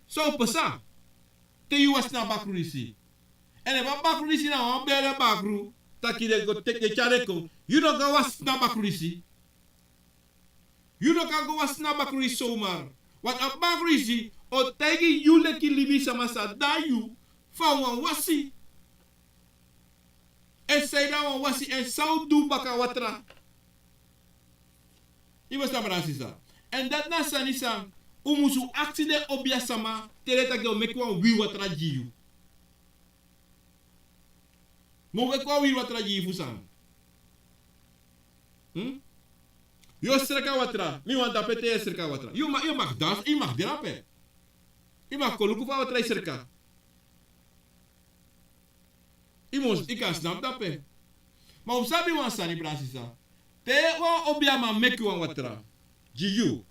san o pasa te yu wasi na a bakru disi? Èn efu a bakru disi na wan bere bakru, taki den go teki, den tyari en kon, yu no kan wasi na a bakru disi. Yu no kan go wasi na a bakru disi zomaar. Want a bakru disi o taigi yu leki libisama san de na yu, fa a wani wasi. Èn san ede a wani wasi, èn san un o du baka a watra. I mus sabi, brada sisa. Èn dati na a sani san un musu aksi den obiasama te den taki den o meki wan wiri watra gi yu. Mi o meki wan wiri watra gi yu fu san? Hmm? Yu o sreka watra, mi wani dape te yu e sreka watra. Yu ma-, yu mag dansi, yu mag drape. Yu mag kon luku fa watra e sreka. I mus, i kan snapu dape. Ma un sabi wan sani, brada sisa. Te wan obiaman meki wan watra gi yu,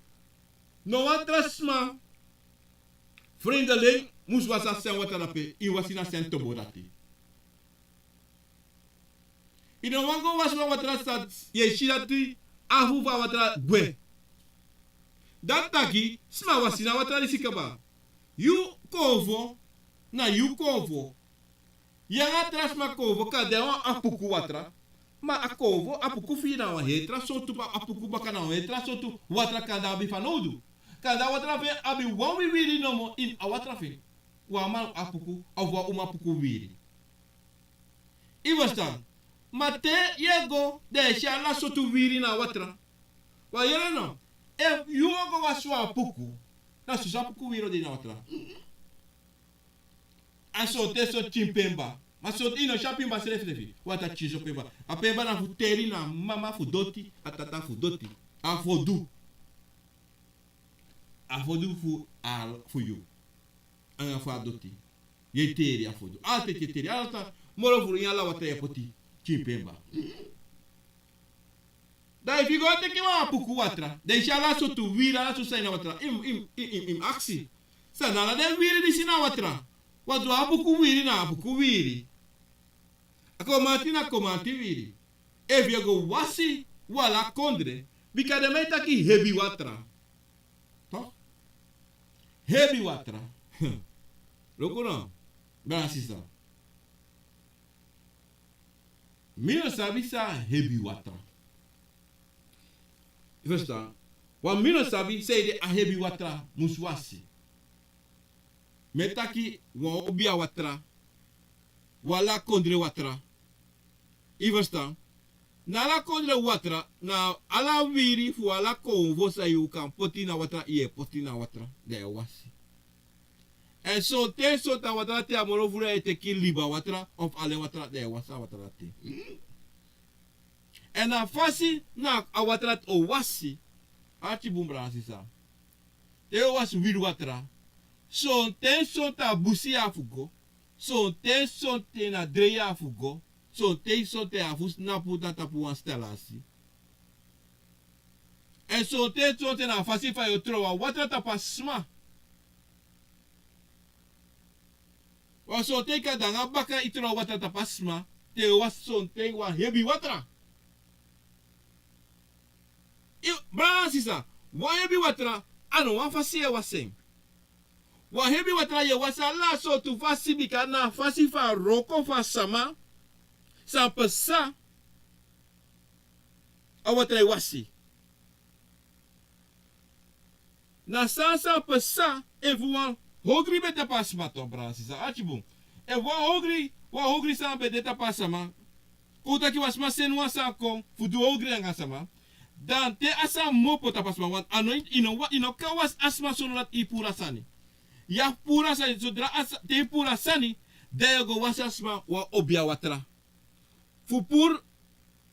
no wan tra sma, vreemdeling, mus wasi a sen watra dape, i wasi na sen tobo dati. I no wani go wasi wan watra san yu e si dati afu fu a watra gwe. Dati taki sma wasi na a watra disi kaba. Yu konfo, na yu konfo. Yu anga tra sma konfo, kande a wan apuku watra. Ma a konfo, apuku fi en na wan heri tra sortu, apuku baka na wan heri tra sortu watra, kande a abi fanowdu. Kande a watra fi en abi wan wiwiri nomo ini a watra fi en. Wan man apuku, of wan uma apuku wiri. I ferstan? Ma te yu e go, dan yu e si ala sortu wiri na a watra. Wan yere no? Efu yu o go wasi wan apuku, na soso apuku wiri o de na a watra. A sortu e so tyin pemba. Ma sortu i no si a pemba srefisrefi. Watra tyin so pemba. A pemba na fu teri na mama fu doti, a tata fu doti. A fodu. A fodu fu a, fu yu. Anga fu a doti. Yu e teri a fodu. A teki yu e teri. A watra, moro furu ini ala watra yu e poti. Tyin pemba. Dan efu yu go teki wan apuku watra, dan yu si ala sortu wiri, ala sortu sani na watra. I mus, i mus, i mus, i mus aksi. San na ala den wiri disi na watra? Wantu apuku wiri na apuku wiri. A komanti na komanti wiri. Efu yu e go wasi wan ala kondre, bika den man e taki hebi watra. Toch? Hebi watra. Luku no, brada sisa. Mi no sabi san hebi watra. I ferstan? Want mi no sabi san ede a hebi watra mus wasi. Mi e taki wan obia watra, wan ala kondre watra. I ferstan? Na ala kondre watra, na ala wiri fu ala konfo san yu kan poti na watra, yu e poti na watra, dan yu e wasi. Èn sonten sonten a watra te a moro furu e teki liba watra, of alen watra, dan yu e wasi a watra te. Èn a fasi na a watra o wasi. Arki bun, brada sisa. Te yu o wasi wiri watra, sonten sonten a busi yu abi fu go. Sonten sonten na drei yu abi fu go. Sonten sonten a fu snapu na tapu wan stalasi. Èn sonten sonten na a fasi fa yu o trowe watra tapu a sma. Wan sonten kan de nanga baka yu trowe watra tapu a sma, te yu o wasi sonten wan hebi watra. Yu, brada sisa, wan hebi watra, a no wan fasi yu e wasi en. Wan hebi watra yu e wasi ala sortu fasi, bika na a fasi fu a wroko fu a sama san pasa, a watra e wasi. Na san san pasa efu wan ogri ben de tapu a sma, toch, brada sisa, arki bun. Efu wan ogri, wan ogri sani ben de tapu a sama, kon taki wan sma seni wan sani kon fu du ogri nanga a sama, dan te a sani mopo tapu a sma, want a no, yu no, yu no kan wasi a sma sondro dati yu puru a sani. Yu abi fu puru a sani, sodra a sa-, te yu puru a sani, dan yu o go wasi a sma wan obia watra. Fu puru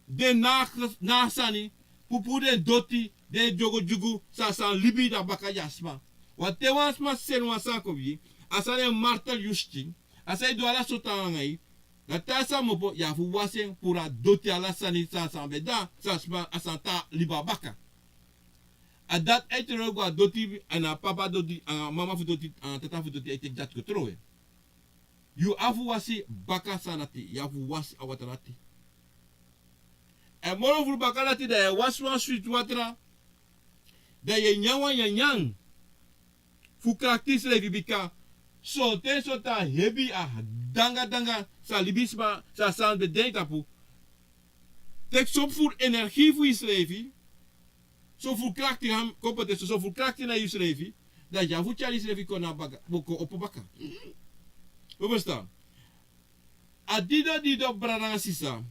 den na-, na sani, fu puru den doti, den dyugudyugu, san, san libi na baka gi a sma. Want te wan sma seni wan sani kon gi yu, A sani e martel yu skin. A san e du ala sortu anga yu. Na te a sani opo, yu abi fu wasi en puru a doti, ala sani san, san ben de, san sma, a sani tan libi a baka. A dati e trowe go a doti, èn a papa doti, a mama fu doti, a tata fu doti e teki dati go trowe. Yu abi fu wasi baka sani dati, yu abi fu wasi a watra dati. Èn moro furu baka dati, dan yu e wasi wan switi watra, dan yu e nyan wan nyanyan fu krakti yusrefi, bika sonten sonten a hebi, a dangadanga san libisma, san, san ben de na tapu, teki son furu energie fu yusrefi, son furu krakti, han kon poti so, son furu krakti na yusrefi, dan yu abi fu tyari yusrefi kon na baka, kon opo baka. Yu e ferstan? A didon didon, brada nanga sisa.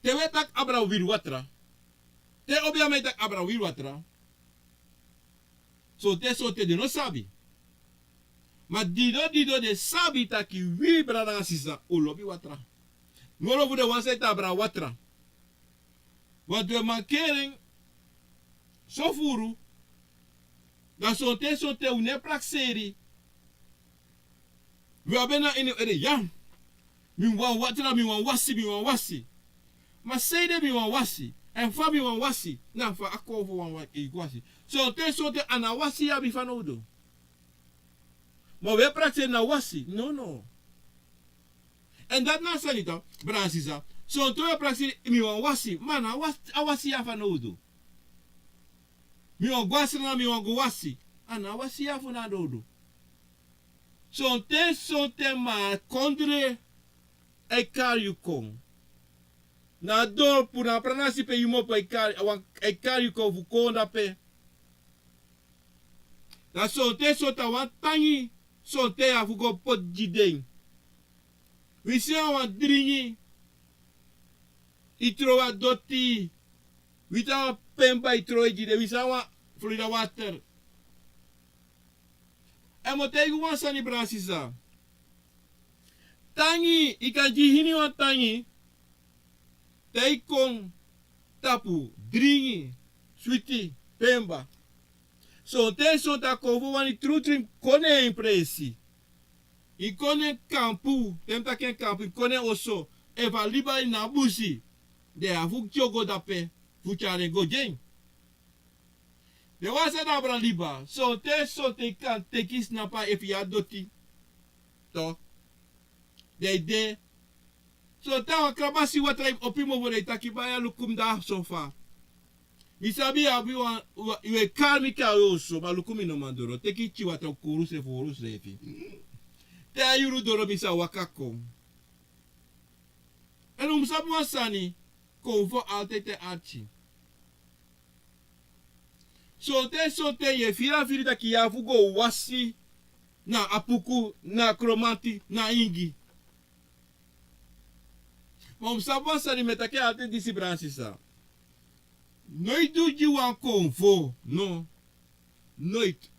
Te wi e taki abra wiri watra. Te obiaman e taki abra wiri watra. Sonten sonten den no sabi. Ma didon didon den sabi taki wi, brada nanga sisa, un lobi watra. Moro fu den wan san e tan abra watra. Wantu wi e mankeri en so furu, dan sonten sonten un no e prakseri. Wi abi en na ini ede ya. Mi wani watra, mi wani wasi, mi wani wasi. Ma sanede mi wani wasi? Èn fa mi wani wasi? Na fa a kon fu wani wasi. Sonten sonten a no wasi yu abi fanowdu. Ma wi e prakseri na wasi. No, no. Èn dati na a sani tu, brada nanga sisa. Sonten wi e prakseri mi wani wasi, ma na a wasi, a wasi yu abi fanowdu. Mi wani go a Sranan, mi wani go wasi. A no a wasi yu abi fanowdu. Sonten sonten makandra e kari yu kon. Na a dorpu, na a pranasi pe yu kmopo e kari, a wan e kari yu kon fu kon dape. Dan sonten sonten a wan tangi, sonten yu abi fu go poti gi den. Wi si a wan dringi, yu trowe a doti, wi tan wan pemba yu trowe gi den, wi si a wan Florida water. Èn mi o taigi wan sani, brada nanga sisa. Tangi, yu kan gi hiniwan tangi. Te yu kon tapu, dringi, switi, pemba. Sonten sonten a konfo wani trutru kon na en presi. Yu kon na en kampu, te mi taki en kampu, yu kon na en oso, efu a liba ini a busi, dan yu abi fu tyari go dape, fu tyari en go gi en. Den wan san de abra liba, sonten sonten yu kan teki snapa efu yu abi doti. Toch. Den e de. Sonten a wan krabasi watra e opo yu mofo, dan yu taki: "Baya, luku mi, dati so fa. Mi sabi yu abi wan, wan, yu e kari mi kon a yu oso, ma luku mi, no man doro. Teki yu pikin watra, un kori unsrefi, un hori unsrefi. Te a yuru doro, mi sa waka kon." Èn un mus sabi wan sani, konfo altijd e arki. Sonten sonten yu e firi a firi taki yu abi fu go wasi na Apuku, na Kromanti, na Ingi. Ma un mus sabi wan sani, mi e taki altijd disi, brada nanga sisa. Noiti du gi wan konfo, no. Noiti.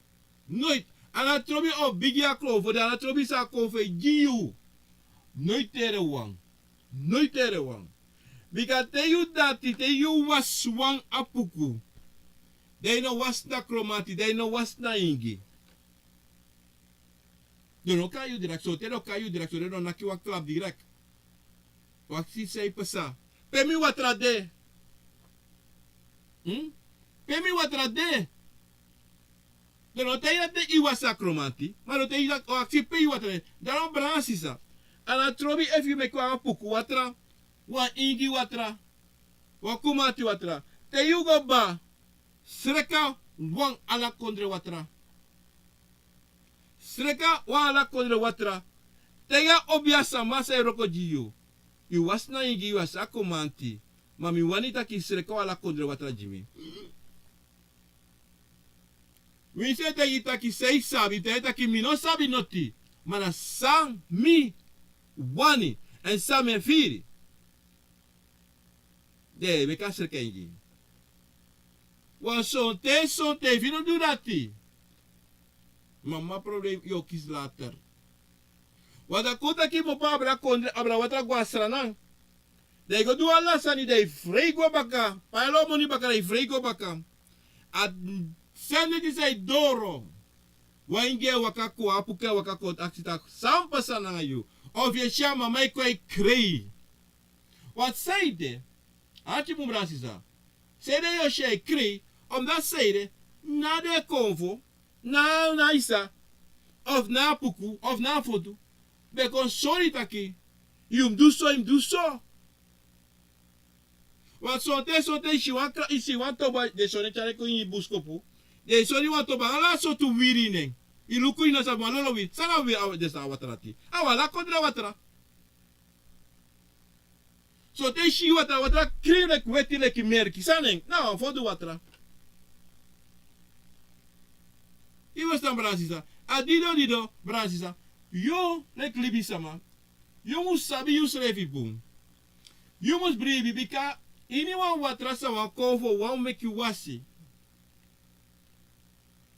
Noiti. A no trobi o bigi a konfo, dan a no trobi san a konfo e gi yu. Noiti tere wan. Noiti tere wan. Bika te yu dati, te yu wasi wan Apuku, dan yu no wasi na Kromanti, dan yu no wasi na Ingi. Den no kai yu direct, sonten den o kai yu direct, sonten den o naki wan klap direct. Wi aksi san e pasa. Pe mi watra de? Hmm? Pe mi watra de? Den no taigi yu dati yu wasi a Kromanti, ma den o taigi yu dati, o aksi pe yu watra de. Dan, brada nanga sisa, a no trobi efu yu meki wan Apuku watra, wan Ingi watra, wan Kromanti watra. Te yu go baka, sreka wan ala kondre watra. Sreka wan ala kondre watra. Te yu abi a sama san e wroko gi yu. Yu wasi na Ingi, yu wasi a Kromanti. Ma mi wani taki sreka wan ala kondre watra gi mi. Winsi den e taigi yu taki san yu sabi, te yu taki mi no sabi noti. Ma na san mi wani, èn san mi e firi. Den e meki a sreka en gi yu. Wan sonten sonten efu yu no du dati, mama, problem yu o kisi later. Wan dati kon taki yu kmopo abra kondre, abra watra go a Sranan. Dan yu go du ala sani, dan yu frei go baka. Pai ala moni baka, dan yu frei go baka. A sani disi e doro. Wan ingi e waka kon, a puku e waka kon, aksi taki san pasa nanga yu. Efu yu e si a mama e kon e krei. Wan sani de, ati bun, brada sisa. Sani de yu o si a e krei, omdat sani de, na den konfo, na, na a sisa, of na a puku, of na a foto, ben kon sori taki, yu mus du so, yu mus du so. Want sonten, sonten yu si wan kra-, yu si wan tobo, den soni tyari kon ini buskopu. Den soni wan tobo, ala sortu wiri ini en. Yu luku, yu no sabi wan lolo wiri. San na wiri, a, den sa watra ati. A wan lakondra watra. Sonten yu si watra, watra krin leki weti leki melki. San na en? Na wan fodu watra. Yu e ferstan, brada sisa? A dido dido, brada sisa. Yu leki libisama, yu mus sabi yusrefi bun. Yu mus bribi, bika iniwan watra san wan konfo wani meki yu wasi,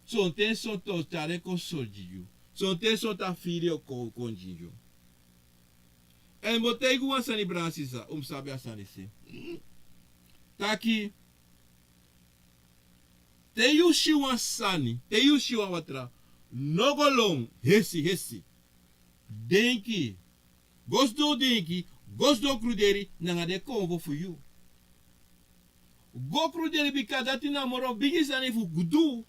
sonten sonten o tyari en kon sori gi yu. Sonten sonten a firi o kon, kon gi yu. Èn mi o taigi wan sani, brada sisa, un mus sabi a sani se. Taki, te yu si wan sani, te yu si wan watra, no go lon, hesi, hesi. Denki. Go sidon denki, go sidon kruderi nanga den konfo fu yu. Go kruderi, bika dati na moro bigi sani fu du,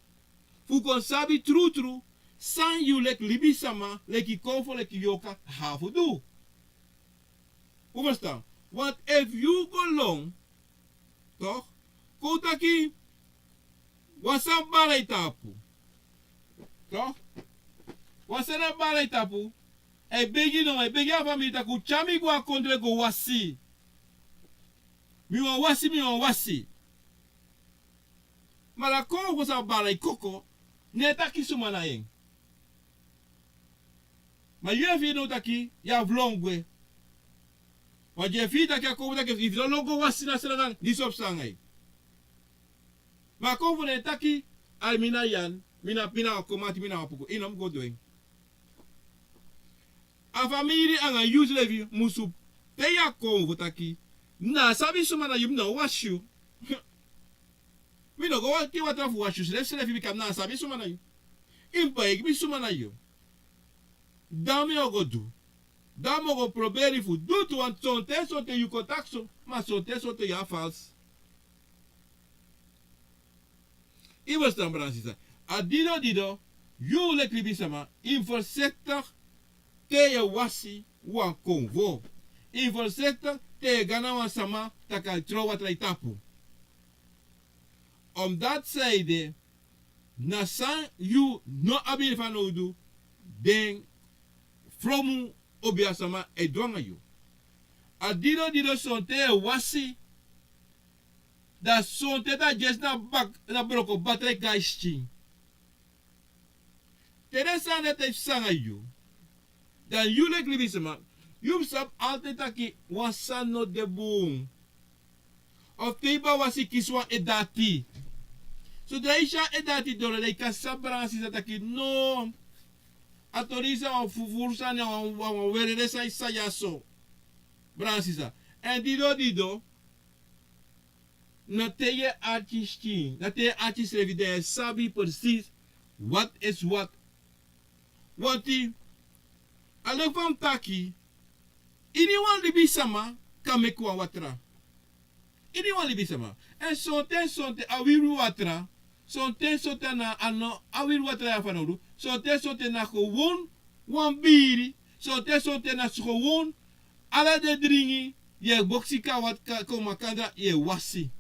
fu kon sabi trutru san yu leki libisama, leki konfo, leki yorka, abi fu du. Un ferstan? Want efu yu go lon, toch, kon taki, wan sani bari a yu tapu. Toch? Wan sani bari a yu tapu. A e begi, no, a e begi a famiri taki un tyari mi go a kondre go wasi. Mi wani wasi, mi wani wasi. Ma a konfo san bari a yu koko, no e taki suma na en. Ma yu e firi now taki yu abi lon gwe. Want yu e firi taki a konfo taki efu yu no lon go wasi na srana, disi o psa nanga yu. Ma a konfo no e taki, ai, mi na Yan, mi na, mi na wan komati, mi na wan puku. Yu no mus go du en. A famiri anga yusrefi musu pei a konfo taki, mi na sabi suma na yu, mi no wasi yu. Mi no go waka watra fu wasi yu srefsrefi, bika mi na sabi suma na yu. Yu mus begi mi suma na yu. Dan mi o go du. Dan mi o go proberi fu du tu, want sonten sonten yu kon taki so, ma sonten sonten yu abi falsi. Yu e ferstan, brada sisa? A dido dido, yu leki libisama, yu mus voorzichtig te yu e wasi wan konfo. Yu mus voorzichtig te yu e go na wan sama taki a e tron watra a yu tapu. Omdat san ede, na san yu no abi fanowdu, den fromu obiasama e du anga yu. A dido dido, sonten yu e wasi, dan sonten dan a dyesi na bak-, na broko batra e kon na yu skin. Te den sani dati e psa nanga yu, dan yu leki libisama, yu mus sabi altijd taki wan sani no de bun. Of te yu ben wasi, kisi wan edati. Sodra yu si a edati doro, dan yu kan sabi, brada sisa, taki no, a tori disi na wan fufuru sani, na wan, wan, wan werere san yu sa dyaso. Brada sisa. Èn dido dido, na te yu e arki skin, na te yu e arki srefi, dan yu e sabi precies wat is wat. Wanti, a leki fa mi taki, iniwan libisama kan meki wan watra. Iniwan libisama. Èn sonten sonten a wiri watra, sonten sonten na a no a wiri watra yu abi fanowdu, sonten sonten na gewoon wan biri, sonten sonten na gewoon ala den dringi, yu e boksi kon a wat-, kon a makandra, yu e wasi.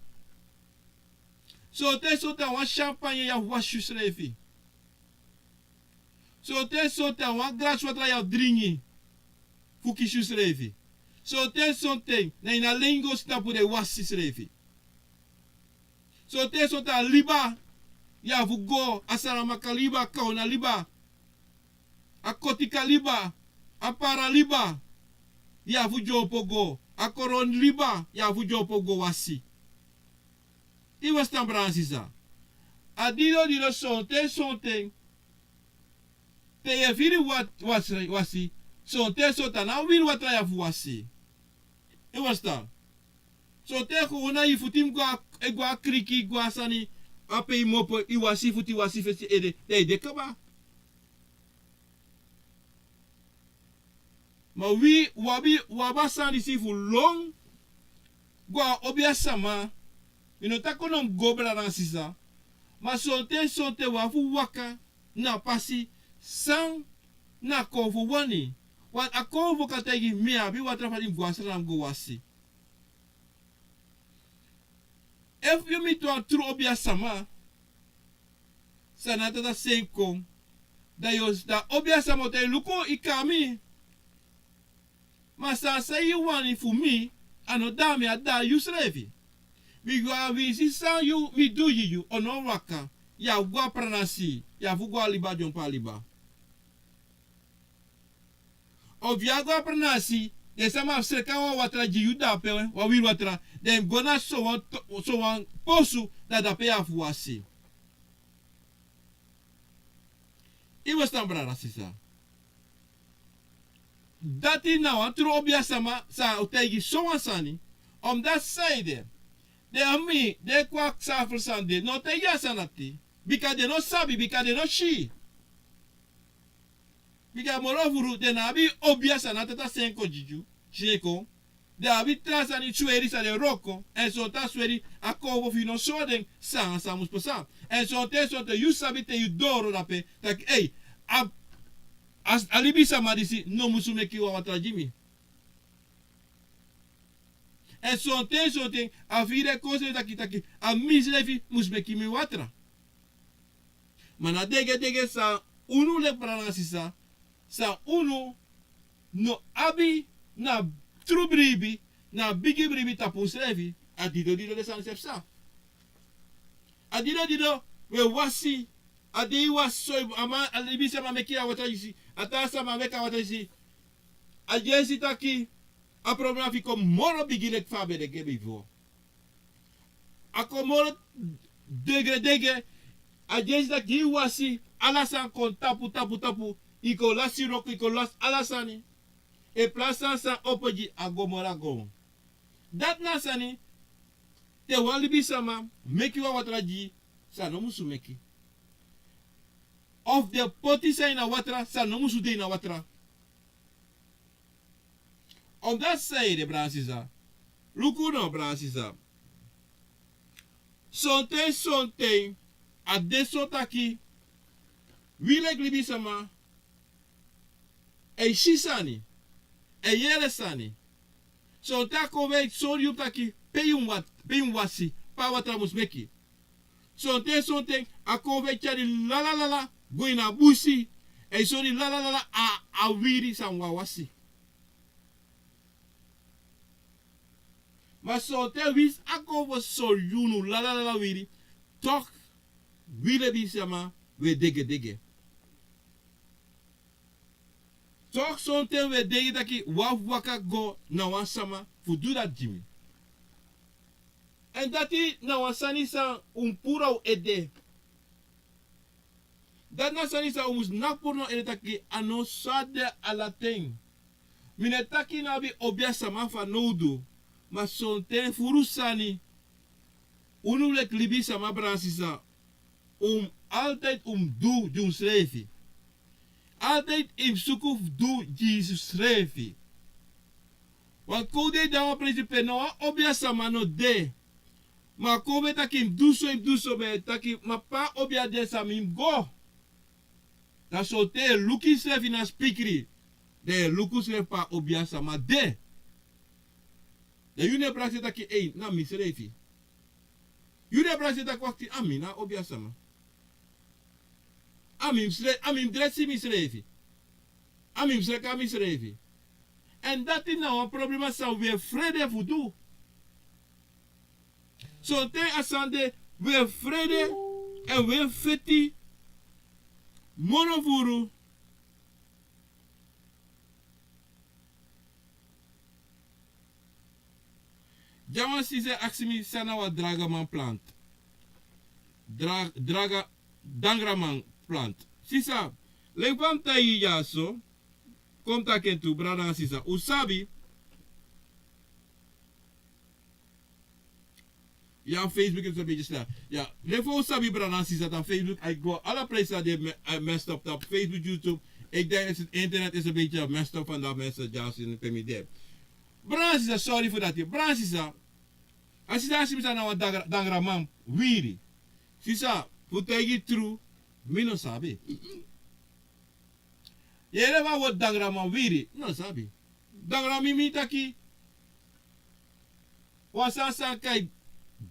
Sonten sonten na wan champagne yu abi fu wasi yusrefi. Sonten sonten na wan grasi watra yu abi fu dringi fu kisi yusrefi. Sonten sonten na ini a lengos tapu den e wasi yusrefi. Sonten sonten na liba yu abi fu go, a Saramaka liba, a Kaona liba, a Kotika liba, a Para liba, yu abi fu dyompo go, a Koroni liba, yu abi fu dyompo go wasi. Yu e ferstan, brada sisa? A dido dido, sonten sonten te yu e firi wat-, wasi, wasi, sonten sonten na wiri watra yu abi fu wasi. Yu e ferstan? Sonten gewoon na yu futu yu mus go a, e go a kriki, go a sani, a pe yu mus opo, yu wasi futu, yu wasi fesi, ede, dan yu de kaba. Ma wi, wi abi, wi abi a sani disi fu lon go na obia sama. Mi no taki un no mus go, brada nanga sisa. Ma sonten sonten wi abi fu waka na a pasi san na a konfo wani. Want a konfo kan taigi mi, mi abi watra fa di mi go na Sranan go wasi. Efu yu miti wan tru obia sama, san na a Tata seni kon, dan yu o si, dan a obia sama o taigi yu: Luku, yu kon na mi. Ma san san yu wani fu mi, a no de na mi, a de na yusrefi. Bika a winsi san yu, mi du gi yu, o no waka. Yu abi go na pranasi, yu abi fu go na liba dyompo a liba. Efu yu abi go na pranasi, den sama sreka wan watra gi yu dape, wan wiri watra, den go na sowan to-, sowan posu, dan dape yu abi fu wasi. Yu e ferstan, brada, sisa? Dati na wan tru obia sama san o taigi sowan sani. Omdati saide, den a mi, den e kon a Xavier Sande, no taigi a sani dati. Bika den no sabi, bika den no si. Bika moro furu den no abi obia san na a Tata seni kon gi yu, seni kon. Den abi tra sani sweri san den wroko, èn sonten a sweri, a konfo fu yu no sori den san, san mus pasa. Èn sonten, sonten yu sabi te yu doro dape taki: Ei, a, a, a libisama disi no musu meki wan watra gi mi. Èn sonten, sonten a firi en kon srefi taki, taki a misrefi mus meki mi watra. Ma na degedege san unu, leki brada nanga sisa, san unu no abi na tru bribi, na bigi bribi tapu unsrefi. A didon didon den sani srefi psa. A didon didon wi e wasi. A dei wasi so, a man, a libisama meki a watra disi, a taa sama meki a watra disi. A dyesi taki a problema fu yu kon moro bigi leki fa a ben de bifo. A kon moro degedege. A dyesi taki yu wasi, ala sani kon tapu, tapu, tapu. Yu kon lasi wroko, yu kon lasi ala sani. En plasi san san opo gi yu, a go moro a go. Dati na sani, te wan libisama meki wan watra gi yu san no musu meki. Of den poti sani na watra san no musu de na watra. Omdati saide, brada nanga sisa, luku no, brada nanga sisa. Sonten, sonten a de so taki wi leki libisama e si sani, e yere sani. Sonten a konfo e sori yu taki pe yu mus wat-, pe yu mus wasi, pe a watra mus meki. Sonten, sonten a konfo e tyari lalalala go ini a busi, e sori lalalala a, a wiri san wan wasi. Ma sonten winsi a konfo sori yu no lalalala wiri, toch wi libisama wi e degedege. Toch sonten wi e denki taki wi abi fu waka go na wan sama fu du dati gi mi. Èn dati na wan sani san un mus puru na un ede. Dati na sani san un mus naki puru na un ede taki a no so a de ala ten. Mi no e taki yu no abi obia sama fanowdu, ma sonten furu sani, unu leki libisama, brada nanga sisa, un mus altijd un mus du gi unsrefi. Altijd yu mus suku fu du gi yusrefi. Wan kon dei de na wan presi pe no wan obia sama no de. Ma a konfo e taki yu mus du so, yu mus du so, ma yu e taki ma pe a obia de san mi mus go. Dan sonten yu e luku yusrefi na spikri. Dan yu e luku srefi pe a obia sama de. Dan yu na en prakseri taki: Ei, na misrefi. Yu na en prakseri taki: Wakti, a mi na obia sama. A mi mus sre-, a mi mus dresi misrefi. A mi mus sreka misrefi. Èn dati na wan problema san wi e frede fu du. Sonten a sani de wi e frede èn wi e feti. Moro furu. Dyawan sisa e aksi mi san na wan dragaman plant. Dra-, draga-, dangraman plant. Sisa, leki fa mi taigi yu dyaso, kon mi taki en tu, brada nanga sisa. Un sabi, ya, Facebook e sabi disi na. Ya, leki fa un sabi, brada nanga sisa, dan Facebook, a e go ala presi san de, me-, a e messed up tapu Facebook, YouTube, Ik denk dat het internet is een beetje messed up vandaag, mensen, juist in pe mi de. Brada sisa, sorry fu dati. Brada sisa, a sisa a si mi san na wan dangra, dangraman wiri. Sisa, fu taigi tru, mi no sabi. Yere wan word dangraman wiri, no sabi. Dangraman mi taki, wan sani san kai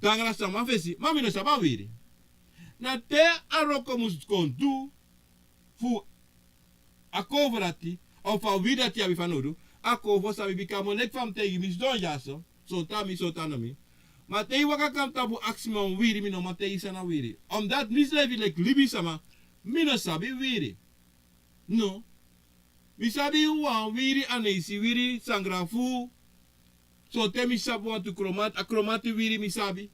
dangra sama fesi, ma mi no sabi a wiri. Na te a wroko mus kon du fu a konfo dati, of a wiri dati abi fanowdu, a konfo sabi bika mi o leki fa mi taigi mi sidon dyaso, sonten a mi, sonten a no mi. Ma te yu waka kon tapu aksi mi wan wiri, mi no man taigi san na wiri. Omdat mi srefi leki libisama, mi no sabi wiri. No. Mi sabi wan wiri, a neisi wiri, sangra fu. Sonten mi sabi wantu kromati, a kromati wiri mi sabi.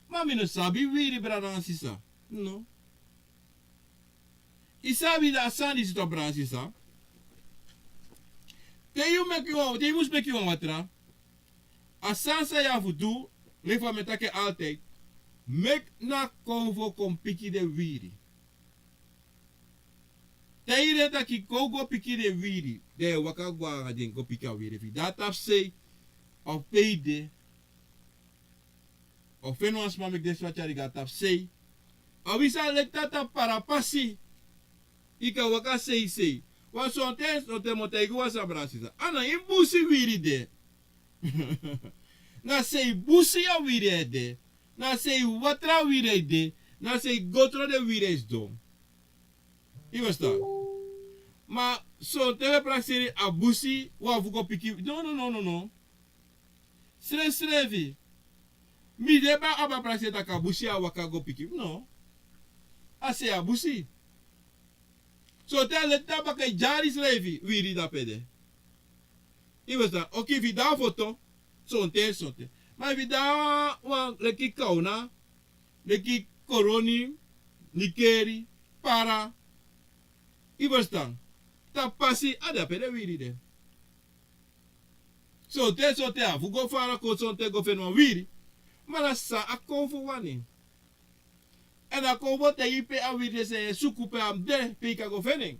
Ma mi no sabi wiri, brada nanga sisa. No. I sabi da a sani disi tu, brada sisa. Te yu meki wan, te yu mus meki wan watra. A sani san yu abi fu du, leki fa mi e taki altijd. Meki na konfo kon piki den wiri. Taigi den taki kon go piki den wiri. Den e waka go anga den go piki a wiri. Efu i de na tapusei, of pe i de, of feni wan sma meki den sma tyari i go na tapusei. A wisi a leki taki a parapasi. I kan waka seisei. Wan sonten, sonten mi o taigi wan sani, brada sisa. A na ini busi wiri de. Na sei busi a wiri e de. Na sei watra wiri e de. Na sei gotro den wiri e sidon. I ferstan? Ma sonten wi e prakseri a busi, wan fu go piki. No, no, no, no, no. Srefsrefi. Mi de ba a ba prakseri taki a busi a waka go piki. No. A sei a busi. Sonten a leki taki baka i dyari srefi, wiri dape de. I ferstan? Oki, efu i de na foto, sonten, sonten. Ma efu i de na wan leki Kawna, leki Koroni, Nikeri, Para. I ferstan? Tapasi, a dape den wiri de. Sonten, sonten a fu go fara kon sonten go feni wan wiri. Ma na san a konfo wani. Èn a konfo taigi pe a wiri de, san yu e suku, pe a mus de, pe i kan go feni en.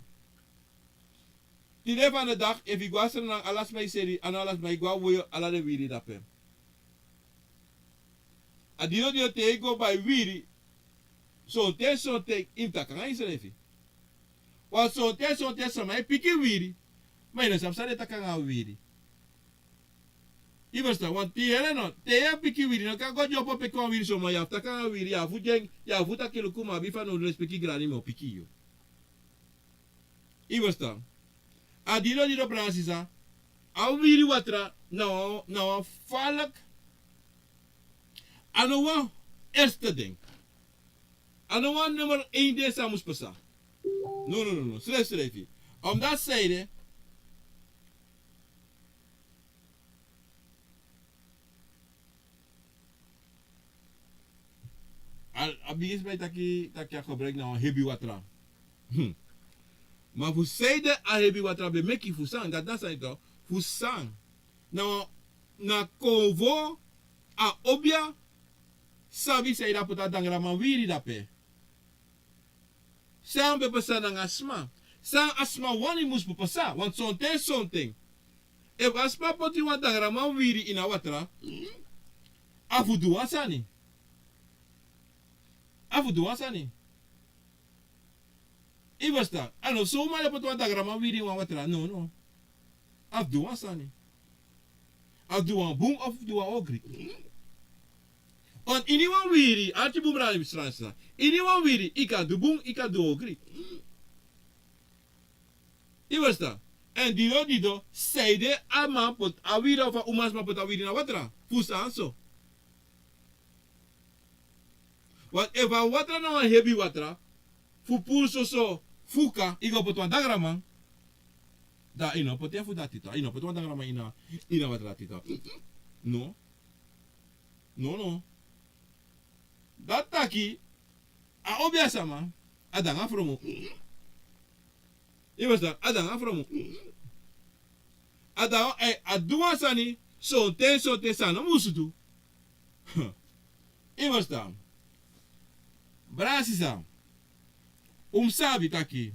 Tide fan de daki, efu i go a Sranan, ala sma e seri, a no ala sma, i go a Woyo, ala den wiri dape. A didon didon te i go bai wiri, sonten sonten i mus taki nanga yusrefi. Wan sonten sonten sama e piki wiri, ma i no sabi san den e taki nanga a wiri. I ferstan? Wan te yu yere no, te yu e piki wiri, no kan go dyompo piki wan wiri so, ma yu abi fu taki nanga wiri, yu abi fu gi en, yu abi fu taki luku, mi abi fanowdu lespeki, grani, mi o piki yu. I ferstan? A didon didon, brada sisa, a wiri watra na wan, na wan falek. A no wan eerste ding. A no wan nummer één ding san mus pasa. No, no, no, no. Srefsrefi. Omdat sanede, a, a bigin sma e taki, taki a gebruik na wan hebi watra. Hmm. Ma fu sanede a hebi watra ben meki, fu san, dati na sani tu, fu san. Na, na konfo a obia sabi sanede a poti a dangraman wiri dape. San ben pasa nanga a sma. San a sma wani mus pasa. Want sonten, sonten, efu a sma poti wan dangraman wiri ini a watra, a fu du wan sani. A fu du wan sani. I ferstan? A no so, ma yu e poti wan dangraman wiri ini wan watra. No, no. A fu du wan sani. A fu du wan bun of fu du wan ogri. Want ini wan wiri, arki bun, brada sisa. Ini wan wiri, i kan du bun, i kan du ogri. I ferstan? Èn didon didon, sanede a man poti a wiri, of a umasma poti a wiri na watra. Fu san so? Want efu a watra na wan hebi watra, fu puru soso fuka, i go poti wan dangraman. Dan i no poti en fu dati tu. I no poti wan dangraman ini a, ini a watra dati tu. No. No, no. Dati taki, a obia sama, a de nanga fromu. I ferstan? A de nanga fromu. A de, eh, a du wan sani, sonten, sonten san a no mus du. I ferstan? Brada sisa, un mus sabi taki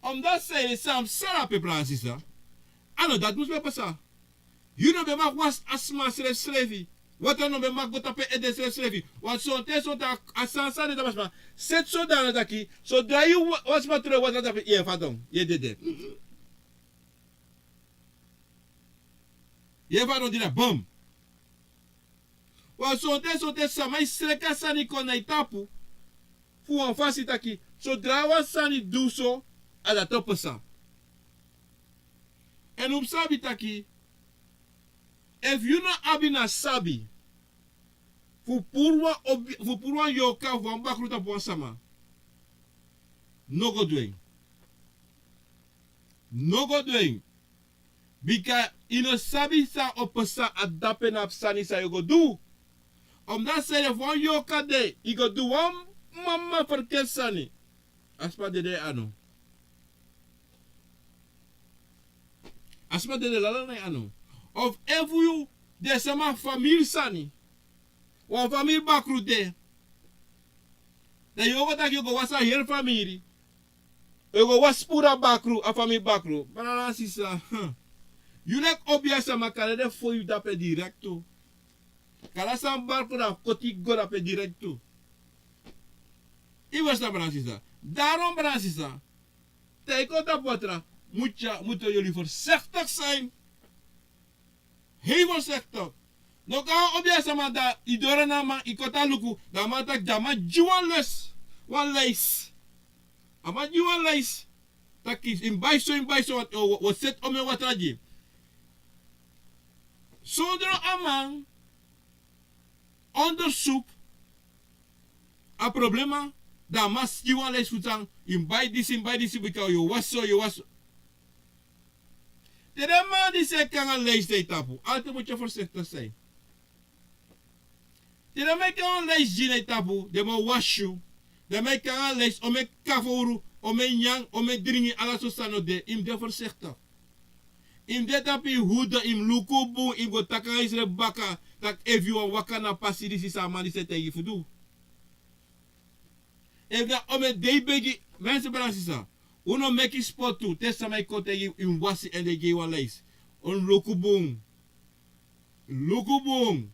Omdat zij de sam sala pe Francis a. A no dati mus ben pasa. Yu no ben mag wasi a sma srefsrefi. Watra no ben mag go tapu en ede srefsrefi. Want sonten sonten a sani sani de tapu a sma. Seti sodana taki sodra yu wasi sma tron watra tapu en yu e fadon yu e dede. Yu e fadon dina bom. Wan sonten sonten sama e sreki a sani kon na yu tapu fu wan fasi taki sodra wan sani du so a dati o pasa. Èn un mus sabi taki efu yu no abi na sabi fu puru wan obi fu puru wan yorka fu wan bakru tapu wan sama, no go du en. No go du en. Bika yu no sabi san o pasa a dape na a sani san yu o go du. Omdati sani efu wan yorka de yu go du wan mama ferkeri sani, a sma dede na yu anu. A sma dede lala na yu anu. Of efu yu de sama famiri sani, wan famiri bakru de, dan yu o go taki yu o go wasi a heri famiri. Yu o go wasi puru a bakru a famiri bakru. Brada na sisa, yu leki obi a sama kande de fo yu dape direktu. Kande a sani bakru dan koti go dape direktu. Yu wesi na brada na sisa. Daron brada na sisa, te yu kon tapu watra, mutu yu oli forsektigi san. Hei forsektigi. No kon obi a sama dan yu doro na a man yu kon tan luku dan a man taki dan a man gi wan les. Wan leisi. A man gi wan leisi. Taki yu mus bai so yu mus bai so wan wi o seti omeni watra gi yu. Sondro a man ondersuku a problema, dan a man gi wan leisi fu tan yu mus bai disi yu mus bai disi bika yu o wasi so yu o wasi so. Te den man disi e kon nanga leisi na yu tapu altide mutu yu forsektigi san. Te den man e kon nanga leisi gi yu na yu tapu den man o wasi yu. Den man e kon nanga leisi omeni kafowru, omeni nyan, omeni dringi ala so sani no de yu mus de forsektigi. Yu mus de tapu yu hudu yu mus luku bun yu mus go taki nanga yusrefi baka, taki efu yu wani waka na a pasi disi san a man disi e taigi yu fu du. Efu na omeni dei begi. Mensi brada na sisa, un no meki spotu te sama e kon taigi yu yu mus wasi èn den gi yu wan leisi. Un luku bun. Luku bun.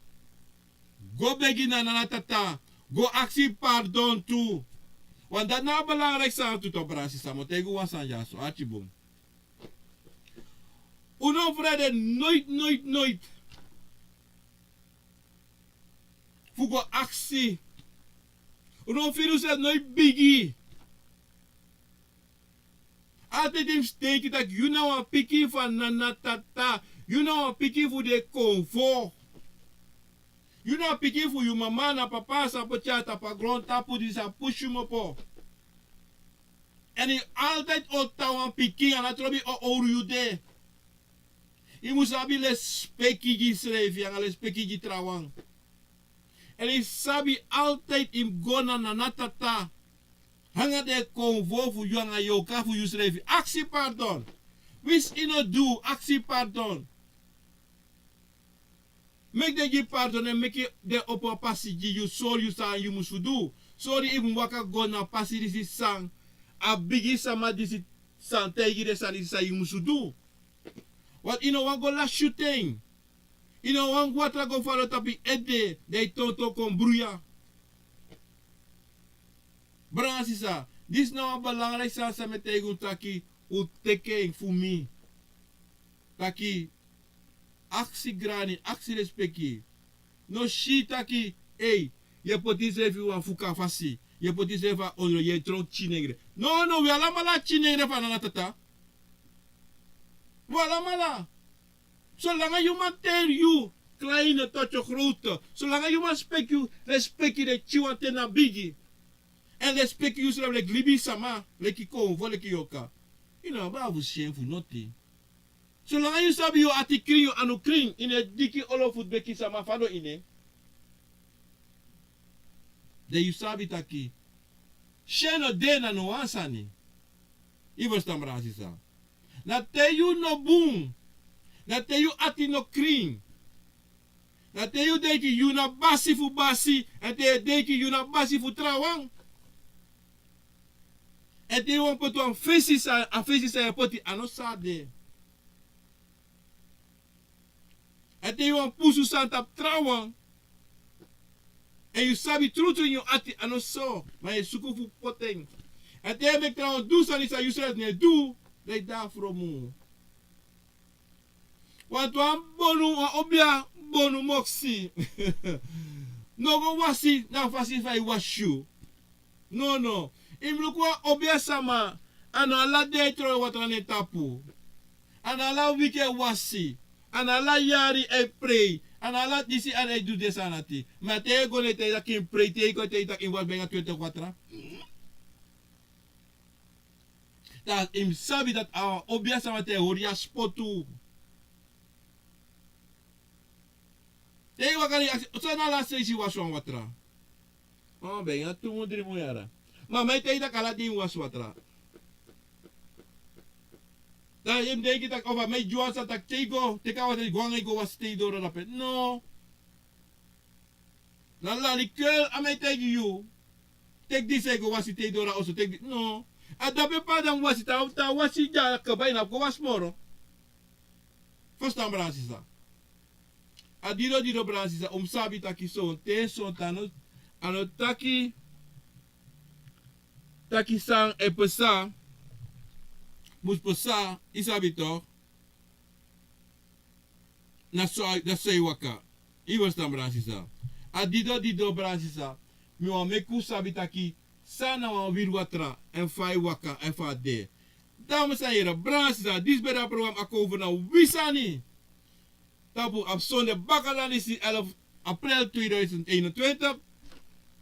Go begi na nana tata. Go aksi pardon tu. Wan dati na a belangriki sani tu toku brada na sisa mi o taigi un wan sani dyaso ati bun. Un no frede noiti noiti noiti fu go aksi. Un no firi unsrefi noiti bigi. Altidi mus denki tak' yu na wan pikin fu a nana tata. Yu na wan pikin fu den konfo. Yu na pikin fu yu mama na papa san poti yu na tapu a grontapu, disi a pusu yu kmopo. Èn yu altide o tan wan pikin, a no trobi o owru yu de. Yu mus abi lespeki gi yusrefi nanga lespeki gi trawan. Èn yu sabi altide yu mus go na nana tata nanga den konfo fu yu nanga yorka fu yusrefi. Aksi pardon. Winsi yu no du, aksi pardon. Meki den gi pardon, èn meki den opo a pasi gi yu, sori yu san yu musu du. Sori yu mus waka go na a pasi disi san a bigi sama disi san taigi den sani disi san yu musu du. Want yu no wani go lasi yu ten. Yu no wani watra go fadon tapu yu ede, dan yu tonton kon bruya. Brada nanga sisa, disi na wan belangrijk sani san mi e taigi un taki, un teki en fu mi. Taki, aksi grani, aksi lespeki. No si taki, ei, yu e poti yusrefi wan fuka fasi, yu e poti yusrefi a ondro, yu e tron kinengre. No, no, wi alamala kinengre fu a nana tata. Wi alamala. Solanga yu man teri yu, kleine tot yu grote. Solanga yu man speki yu, lespeki den kiwan te na bigi. Èn lespeki yusrefi leki libisama, leki konfo, leki yorka. Yu no abi a fu syen fu noti. Solanga yu sabi yu ati krin, yu anu krin, yu no e diki olo fu meki sama fadon ini en. Dan yu sabi taki syen no de na no wan sani. Yu ferstan, brada nanga sisa. Na te yu no bun. Na te yu ati no krin. Na te yu denki yu na basi fu basi, èn te yu denki yu na basi fu trawan. Èn te yu wani poti wan fesi san, a fesi san yu e poti a no sa de. Èn te yu wani pusu sani tapu trawan. Èn yu sabi trutru ini yu ati a no so, ma yu e suku fu poti en. Èn te yu e meki trawan du sani san yusrefi no e du, dan yu de na fromu. Wantu wan bonu, wan obia bonu moksi no go wasi na a fasi fa yu wasi yu. No, no. Yu mus luku wan obia sama, a no ala dei e trowe watra na en tapu. A no ala wiki e wasi. A no ala yari e prei. A no ala disi, a no e du den sani ati. Ma te yu e go na en, te yu taki yu mus prei, te yu kon, te yu taki yu mus wasi, ben yu a twenti watra. Dan yu mus sabi dati a wan obia sama, te yu hori yu a spotu. Te yu waka, yu aksi, san na a lasti san yu wasi wan watra? O, ben yu a tu mun, dri mun yara. Ma mi e taigi yu taki ala dei yu mus wasi watra. Dan yu mus denki taki, o, fa mi e gi wan sani taki te yu go, teki a watra, yu go anga en go wasi te yu doro dape. No. Na lali kel a mi e taigi yu. Teki disi, yu go wasi te yu doro na oso, teki di-, no. A dape pe a de mus wasi, te a wasi dya kaba, yu no abi go wasi moro. Ferstan, brada nanga sisa. A didon didon, brada nanga sisa, un mus sabi taki sonten, sonten a no, a no taki, taki san e pasa, mus pasa, yu sabi tok. Na so a, na so e waka. Yu ferstan, brada nanga sisa. A didon didon, brada nanga sisa. Mi wani meki un sabi taki san na wan wiri watra, èn fa e waka, èn fa a de. Dames en heren, brada nanga sisa, disi ben de a program Akomfo na wi sani. Tapu a sonde bakadati disi, elf april tweeduizend eenentwintig,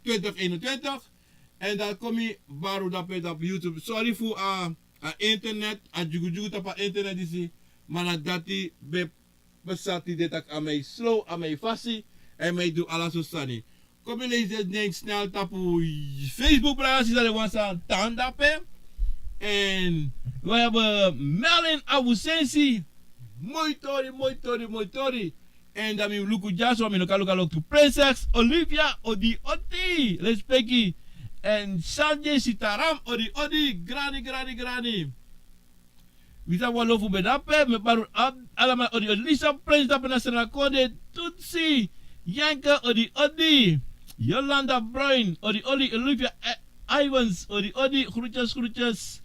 twintig eenentwintig. Èn dan kon mi bari un dape tapu YouTube. Sorry fu a, a internet, a dyugudyugu tapu a internet disi. Ma na dati ben pasa tide, taki a mi e slow, a mi e fasi, èn mi e du ala sortu sani. Kon mi leisi den nen snel tapu Facebook, brada nanga sisa, den wan san tan dape. Èn wi abi Melin Awusensi. Moi tori, moi tori, moi tori. Èn dan mi luku dyaso, mi no kan luku a loktu. Prinses Olivia, odi odi, lespeki. Èn Sanje Sitaram, odi odi, grani, grani, grani. Wi sabi wan lo fu ben dape, mi e bari un ab-, alamala odi odi. Lisa Prince dape na Sranan Kondee, Tutsi, Yanke, odi odi. Yolanda Bruin, odi odi. Olivia, eh, Ivans, odi odi. Groetjes, groetjes.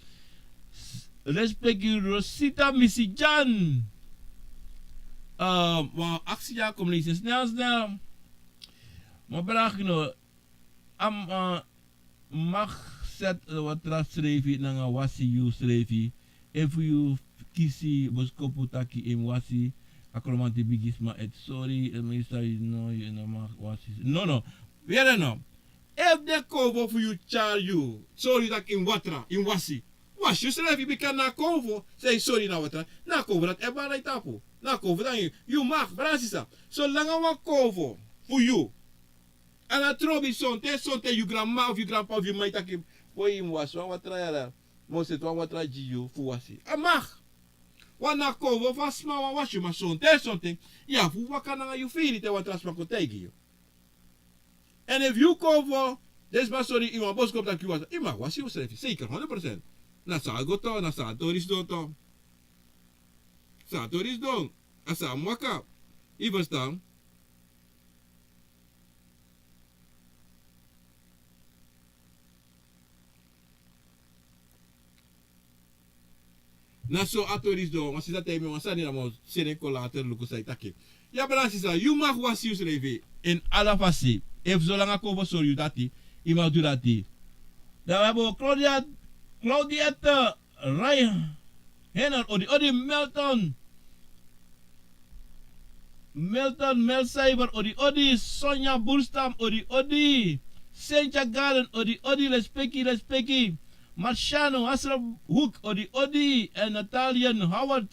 Respeki Rosita Misijan. Eh, wan aksi ya, kon mi leisi en snel, snel. Ma brada, no, a, eh, mag seti, eh, watra srefi nanga wasi yusrefi. Efu yu kisi boskopu taki yu mus wasi, A kromanti bigisma eti sori, en mi sabi no, yu no mag wasi. No, no. Yere no. Efu den kowvo fu yu tyari yu, sori yu taki yu mus watra, yu mus wasi. Wasi yusrefi bika na a kowvo, san e sori na watra, na a kowvo dati e bari na yu tapu. Na a kowvo dati yu, yu mag, brada sisa. Solanga wan kowvo fu yu. A no trobi sonten, sonten yu granmama of yu granpapa of yu mama e taki, boi yu mus wasi wan watra yara. Ma un seti wan watra gi yu fu wasi. A mag. Wan na kowvo fu a sma wan wasi yu, ma sonten, sonten, yu abi fu waka nanga yu firi te wan tra sma kon taigi yu. Èn efu yu kowvo, den sma sori yu wan boskopu taki yu wasi, yu mag wasi yusrefi, zeker, honderd procent. Na so a go to, na so a tori sidon to. So a tori sidon, a so a mus waka. Yu ferstan? Na so a tori sidon, wan sisa taigi mi wan sani, dan mi o seni en kon later luku san yu taki. Ya brada sisa, yu mag wasi yusrefi ini ala fasi. Efu solanga kowvo sori yu dati, yu mag du dati. Dan wi abi Claudia, Claudiette Ryan, Henner, odi odi, Milton, Milton Melcyber, odi odi, Sonja Burstam, odi odi, Cynthia Garden, odi odi, lespeki, lespeki, Marciano Hasselhoek, odi odi, èn Natalian Howard,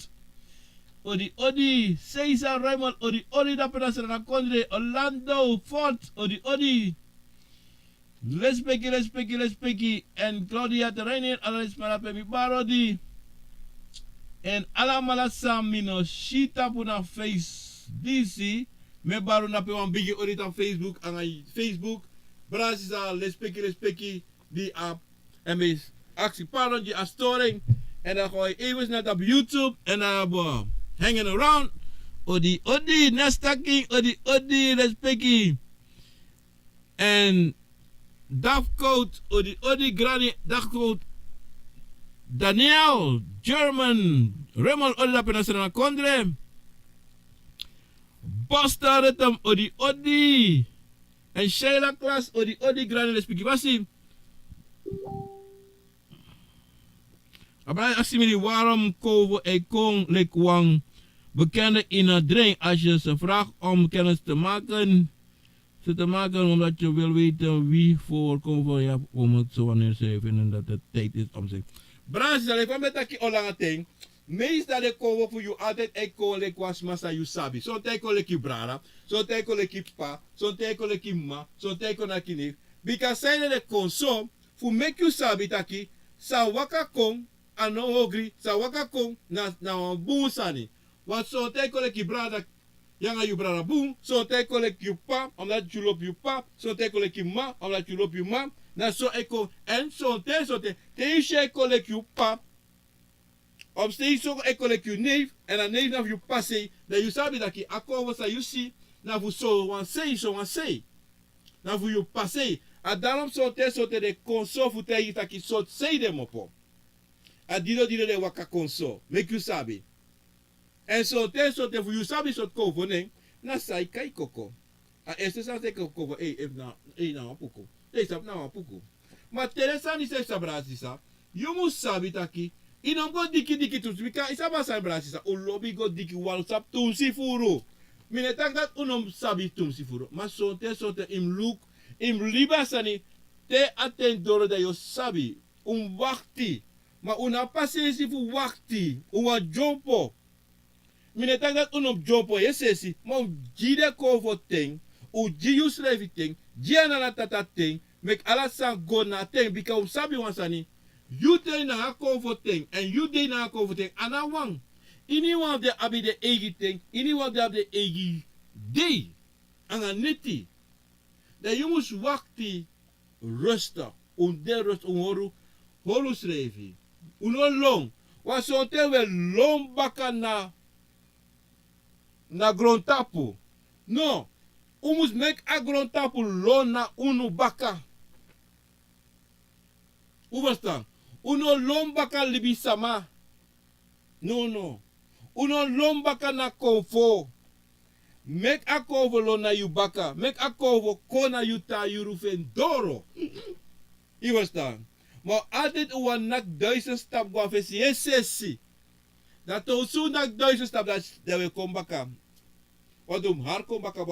odi odi, Cesar Raymond, odi odi, dape na Sranan Kondre, Orlando Fort, odi odi. Lespeki, lespeki, lespeki. Èn Claudia Terreiner, ala den sma dape mi bari odi. Èn alamala san mi no si tapu na Face disi, mi e bari unu dape wan bigi odi tapu Facebook, anga Facebook. Brada sisa, lespeki, lespeki, di abi, èn mi e aksi pardon gi a storing. Èn dan go even na tapu YouTube, èn dan abi Hanging Around. Odi, odi, Nesta King, odi, odi, lespeki. Èn Dafcoat, odi, odi, Granny Dafcoat, Daniel, German, Raymond, odi dape na Sranan Kondre, Buster Rhythm, odi, odi, èn Sheila Klaas, odi, odi, Granny, lespeki basi. A brada aksi mi di, waarom kowvo e kon leki wan bekende in het drein als je ze vraagt om kennis te maken, ze te maken, omdat je wil weten wie voor kowvo je hebt, om het zo wanneer ze vinden dat het tijd is om zich. Brada sisa, leki fa mi e taki, o langa ten, meestal den kowvo fu yu altijd e kon leki wan sma san yu sabi. Sonten e kon leki yu brada, sonten e kon leki yu p'pa, sonten e kon leki yu m'ma, sonten e kon leki yu neef. Bika san ede den kon so, fu meki yu sabi taki san waka kon, a no ogri, san waka kon, na, na wan bun sani. Want sonten e kon leki yu brada, yu anga yu brada bun, sonten e kon leki yu p'pa, omdat yu lobi yu p'pa, sonten e kon leki yu m'ma, omdat yu lobi yu m'ma, na so e kon, èn sonten, sonten, te yu si en e kon leki yu p'pa, of sei so e kon leki yu neef, èn a neef na fu yu p'pa sei, dan yu sabi taki a kowvo san yu si, na fu sowan sei, sowan sei. Na fu yu p'pa sei. A daarom sonten, sonten den kon so fu taigi taki sortu sei den kmopo. A didon, didon den waka kon so. Meki yu sabi. Èn sonten, sonten fu yu sabi sortu kowvo nen, na san yu kai koko. A eerste sani san yu kai koko, ei, efu na, ei, na wan puku. Te yu sabi na wan puku. Ma te den sani san yu sabi, brada sisa, yu mus sabi taki, yu no mus go diki diki tumsi, bika yu sabi a sani, brada sisa, un lobi go diki, wan sabi tumsi furu. Mi no e taki dati un no mus sabi tumsi furu. Ma sonten, sonten yu mus luku, yu mus libi a sani, te a ten doro dan yu o sabi. Un mus wakti. Ma un no abi pasensi fu wakti. Un wani dyompo. Mi no e taki dati un no mus dyompo, yesi, yesi, ma un gi den kowvo ten, un gi yusrefi ten, gi a nana tata ten, meki ala sani go na a ten, bika un mus sabi wan sani, yu dei nanga a kowvo ten, èn yu dei nanga a kowvo ten, a no wan. Iniwan fu den abi den eigi ten, iniwan fu den abi den eigi dei, anga neti. Dan yu mus wakti, rustig. Un de rustig, un hori, hori unsrefi. Un no lon. Wan sonten un e lon baka na, na grontapu. No, un mus meki a grontapu lon na unu baka. Un ferstan? Un no lon baka libisama. No, no. Un no lon baka na kowvo. Meki a kowvo lon na yu baka. Meki a kowvo kon na yu te a yuru fu en doro. Yu ferstan? Ma un altèit un wani naki duisend stapu go na fesi, yesi, yesi. Dan te un si un daki doisi un stapu, dan wi e kon baka. Wan dun hari kon baka,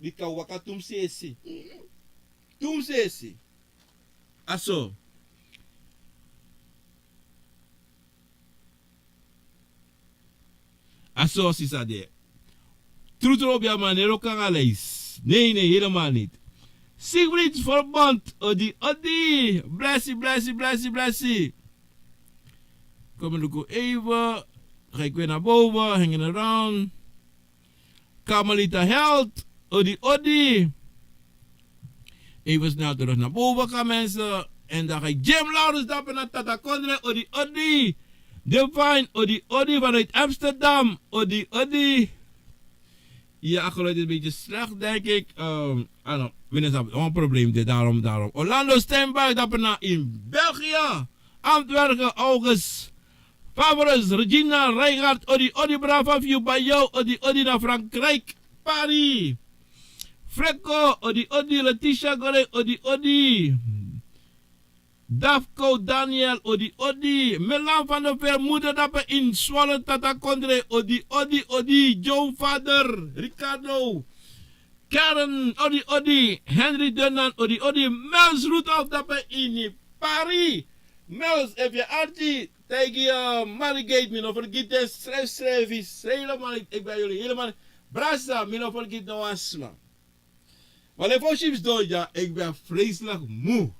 bika un waka tu musisi. Tu musisi. A so. A so sisa de. Trutru obiaman ne wroko nanga leisi. Nei nei, helemaal niti. Sigrid Verbond, odi odi. Blesi blesi blesi blesi. Kon mi luku even. Ga ik weer naar boven, hanging around. Carmelita Held, odi odi. Even snel terug naar boven gaan mensen. En dan ga ik Jim Laurens dappen naar Tata Kondre, odi odi. Divine, odi odi vanuit Amsterdam, odi odi. Ja, geluid is een beetje slecht, denk ik. Um, ah, no, meneer Zab, een probleem dit, daarom, daarom. Orlando Steinberg, dappen naar in België. Antwerpen, August. Favorus, Regina, Reigard, odi odi, brava view bij jou, odi odi naar Frankrijk, Paris. Frekko, odi odi, Letitia Gore, odi odi. Dafko Daniel, odi odi. Melan van der Veer, moeder dappen in Zwolle, Tata Kondre, odi odi odi. Joe Vader, Ricardo. Karen, odi odi. Henry Dunnan, odi odi. Mels Rudolph dappen in Paris. Mels, efu yu arki, taigi, eh, Marigate, mi no fergiti en, srefi srefi, srefi helemaal, ik ben jullie helemaal, brasa, mi no fergiti no wan sma. Maar lefo ships doja, ik ben vreselijk moe.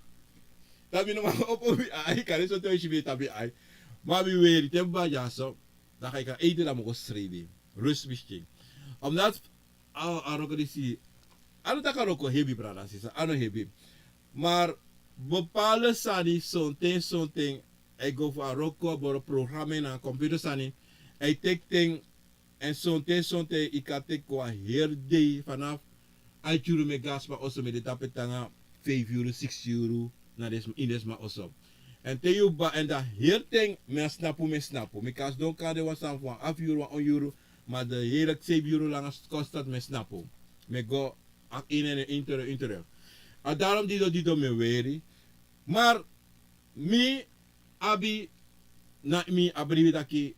Dan mi no man opo mi ai, kan so te ships tabi ai. Maar mi weri, te mi bari so, dan ga ik gaan eten, dan mi go srefi. Rust misschien. Omdat a, a wroko disi, a no taki a wroko hebi, brada, sisa, a no hebi. Maar bepaalde sani, sonten, sonten, a e go fu a wroko, boro programma na computer sani, a e teki ten, en sonten, sonten, yu kan teki wan heri dei, vanaf aiti yuru mi e go na sma oso, mi de tapu ete nanga feifi yuru, siksi yuru, na den sma, ini den sma oso. En te yu ba, en dan heri ten, mi e snapu, mi e snapu. Mi kan sidon kan de wan sani fu wan afu yuru, wan on yuru, maar de hele seibi yuru langa kosi dati mi e snapu. Mi e go, a ini en, ini terug, ini terug. A daarom didon, didon mi e weri. Maar mi abi, na mi a bribi taki,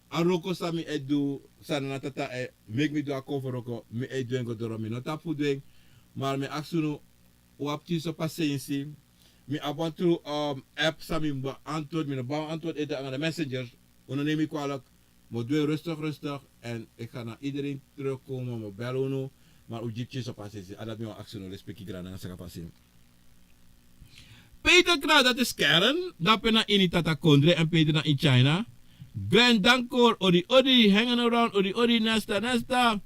a wroko san mi e du, san Nana Tata e meki mi du, a cover wroko, mi e du en go doro, mi no tapu fu du en. Maar mi e aksi unu, un abi pikinso pasensi. Mi abi wan tru, um, app san mi ben antwoord, mi no ben antwoord ete nanga de messenger. Un no neem mi kwalijk. Mi o du en rustig, rustig. En ik ga naar iedereen terugkomen, mi o bel unu. Maar un gi pikinso pasensi. A dati mi wani aksi unu, lespeki, grani nanga sakafasi. Peter Kra, dat is Karen. Dape na ini Tata Kondre en Peter na in China. Glenn Dankor, odi odi, hanging around, odi odi, Nesta, Nesta.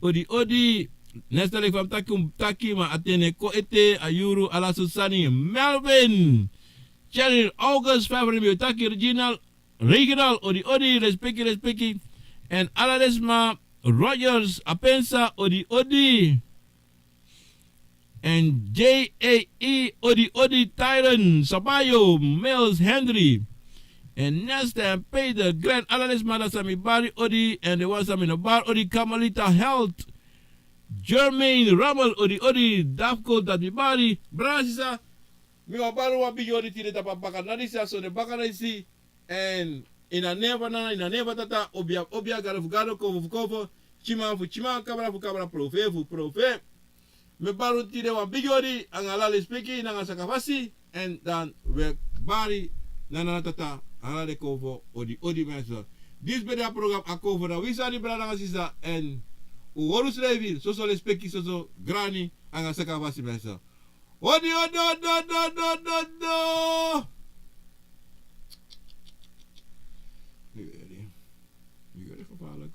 Odi odi, Nesta, leki fa mi taki, un taki, ma a ten no e kon ete, a yuru, ala sortu sani. Melvin, Cheryl, August, February, mi o taki, Reginald, Reginald, odi odi, respeki, respeki. En ala den sma, Rogers, Apensa, odi odi. En J A E, odi odi, Tyron, Sabayo, Mills, Henry. En Nesta en Peter, Glenn, ala den sma dati san mi bari odi, en den wan san mi no bari odi, Kamalita, Health, Jermaine, Ramel, odi odi, Dafko, dati mi bari. Brada, sisa, mi wani bari wan bigi odi tide tapu a baka na disi, a sonde baka na disi. En ini a nen fu Nana, ini a nen fu Tata, obia fu obia, gado fu gado, konfo fu konfo, tyiman fu tyiman, kabra fu kabra, profeti fu profeti. Mi e bari unu tide wan bigi odi, nanga ala lespeki, nanga sakafasi, en dan wi e bari na Nana Tata, ala den konfo, odi odi, mensen. Disi ben de a program A Konfo na Wi Sani, brada nanga sisa, en un hori unsrefi, soso lespeki, soso grani, nanga sakafasi, mensen. Odi, odi, odi, odi, odi, odi, odi. Nu weer, hè. Nu weer gevaarlijk.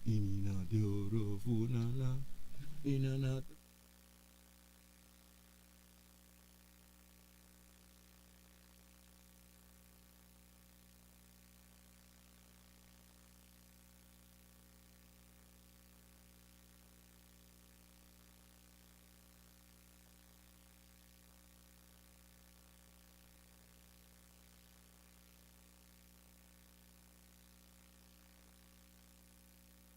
Ini na doro fu Nana. Ini na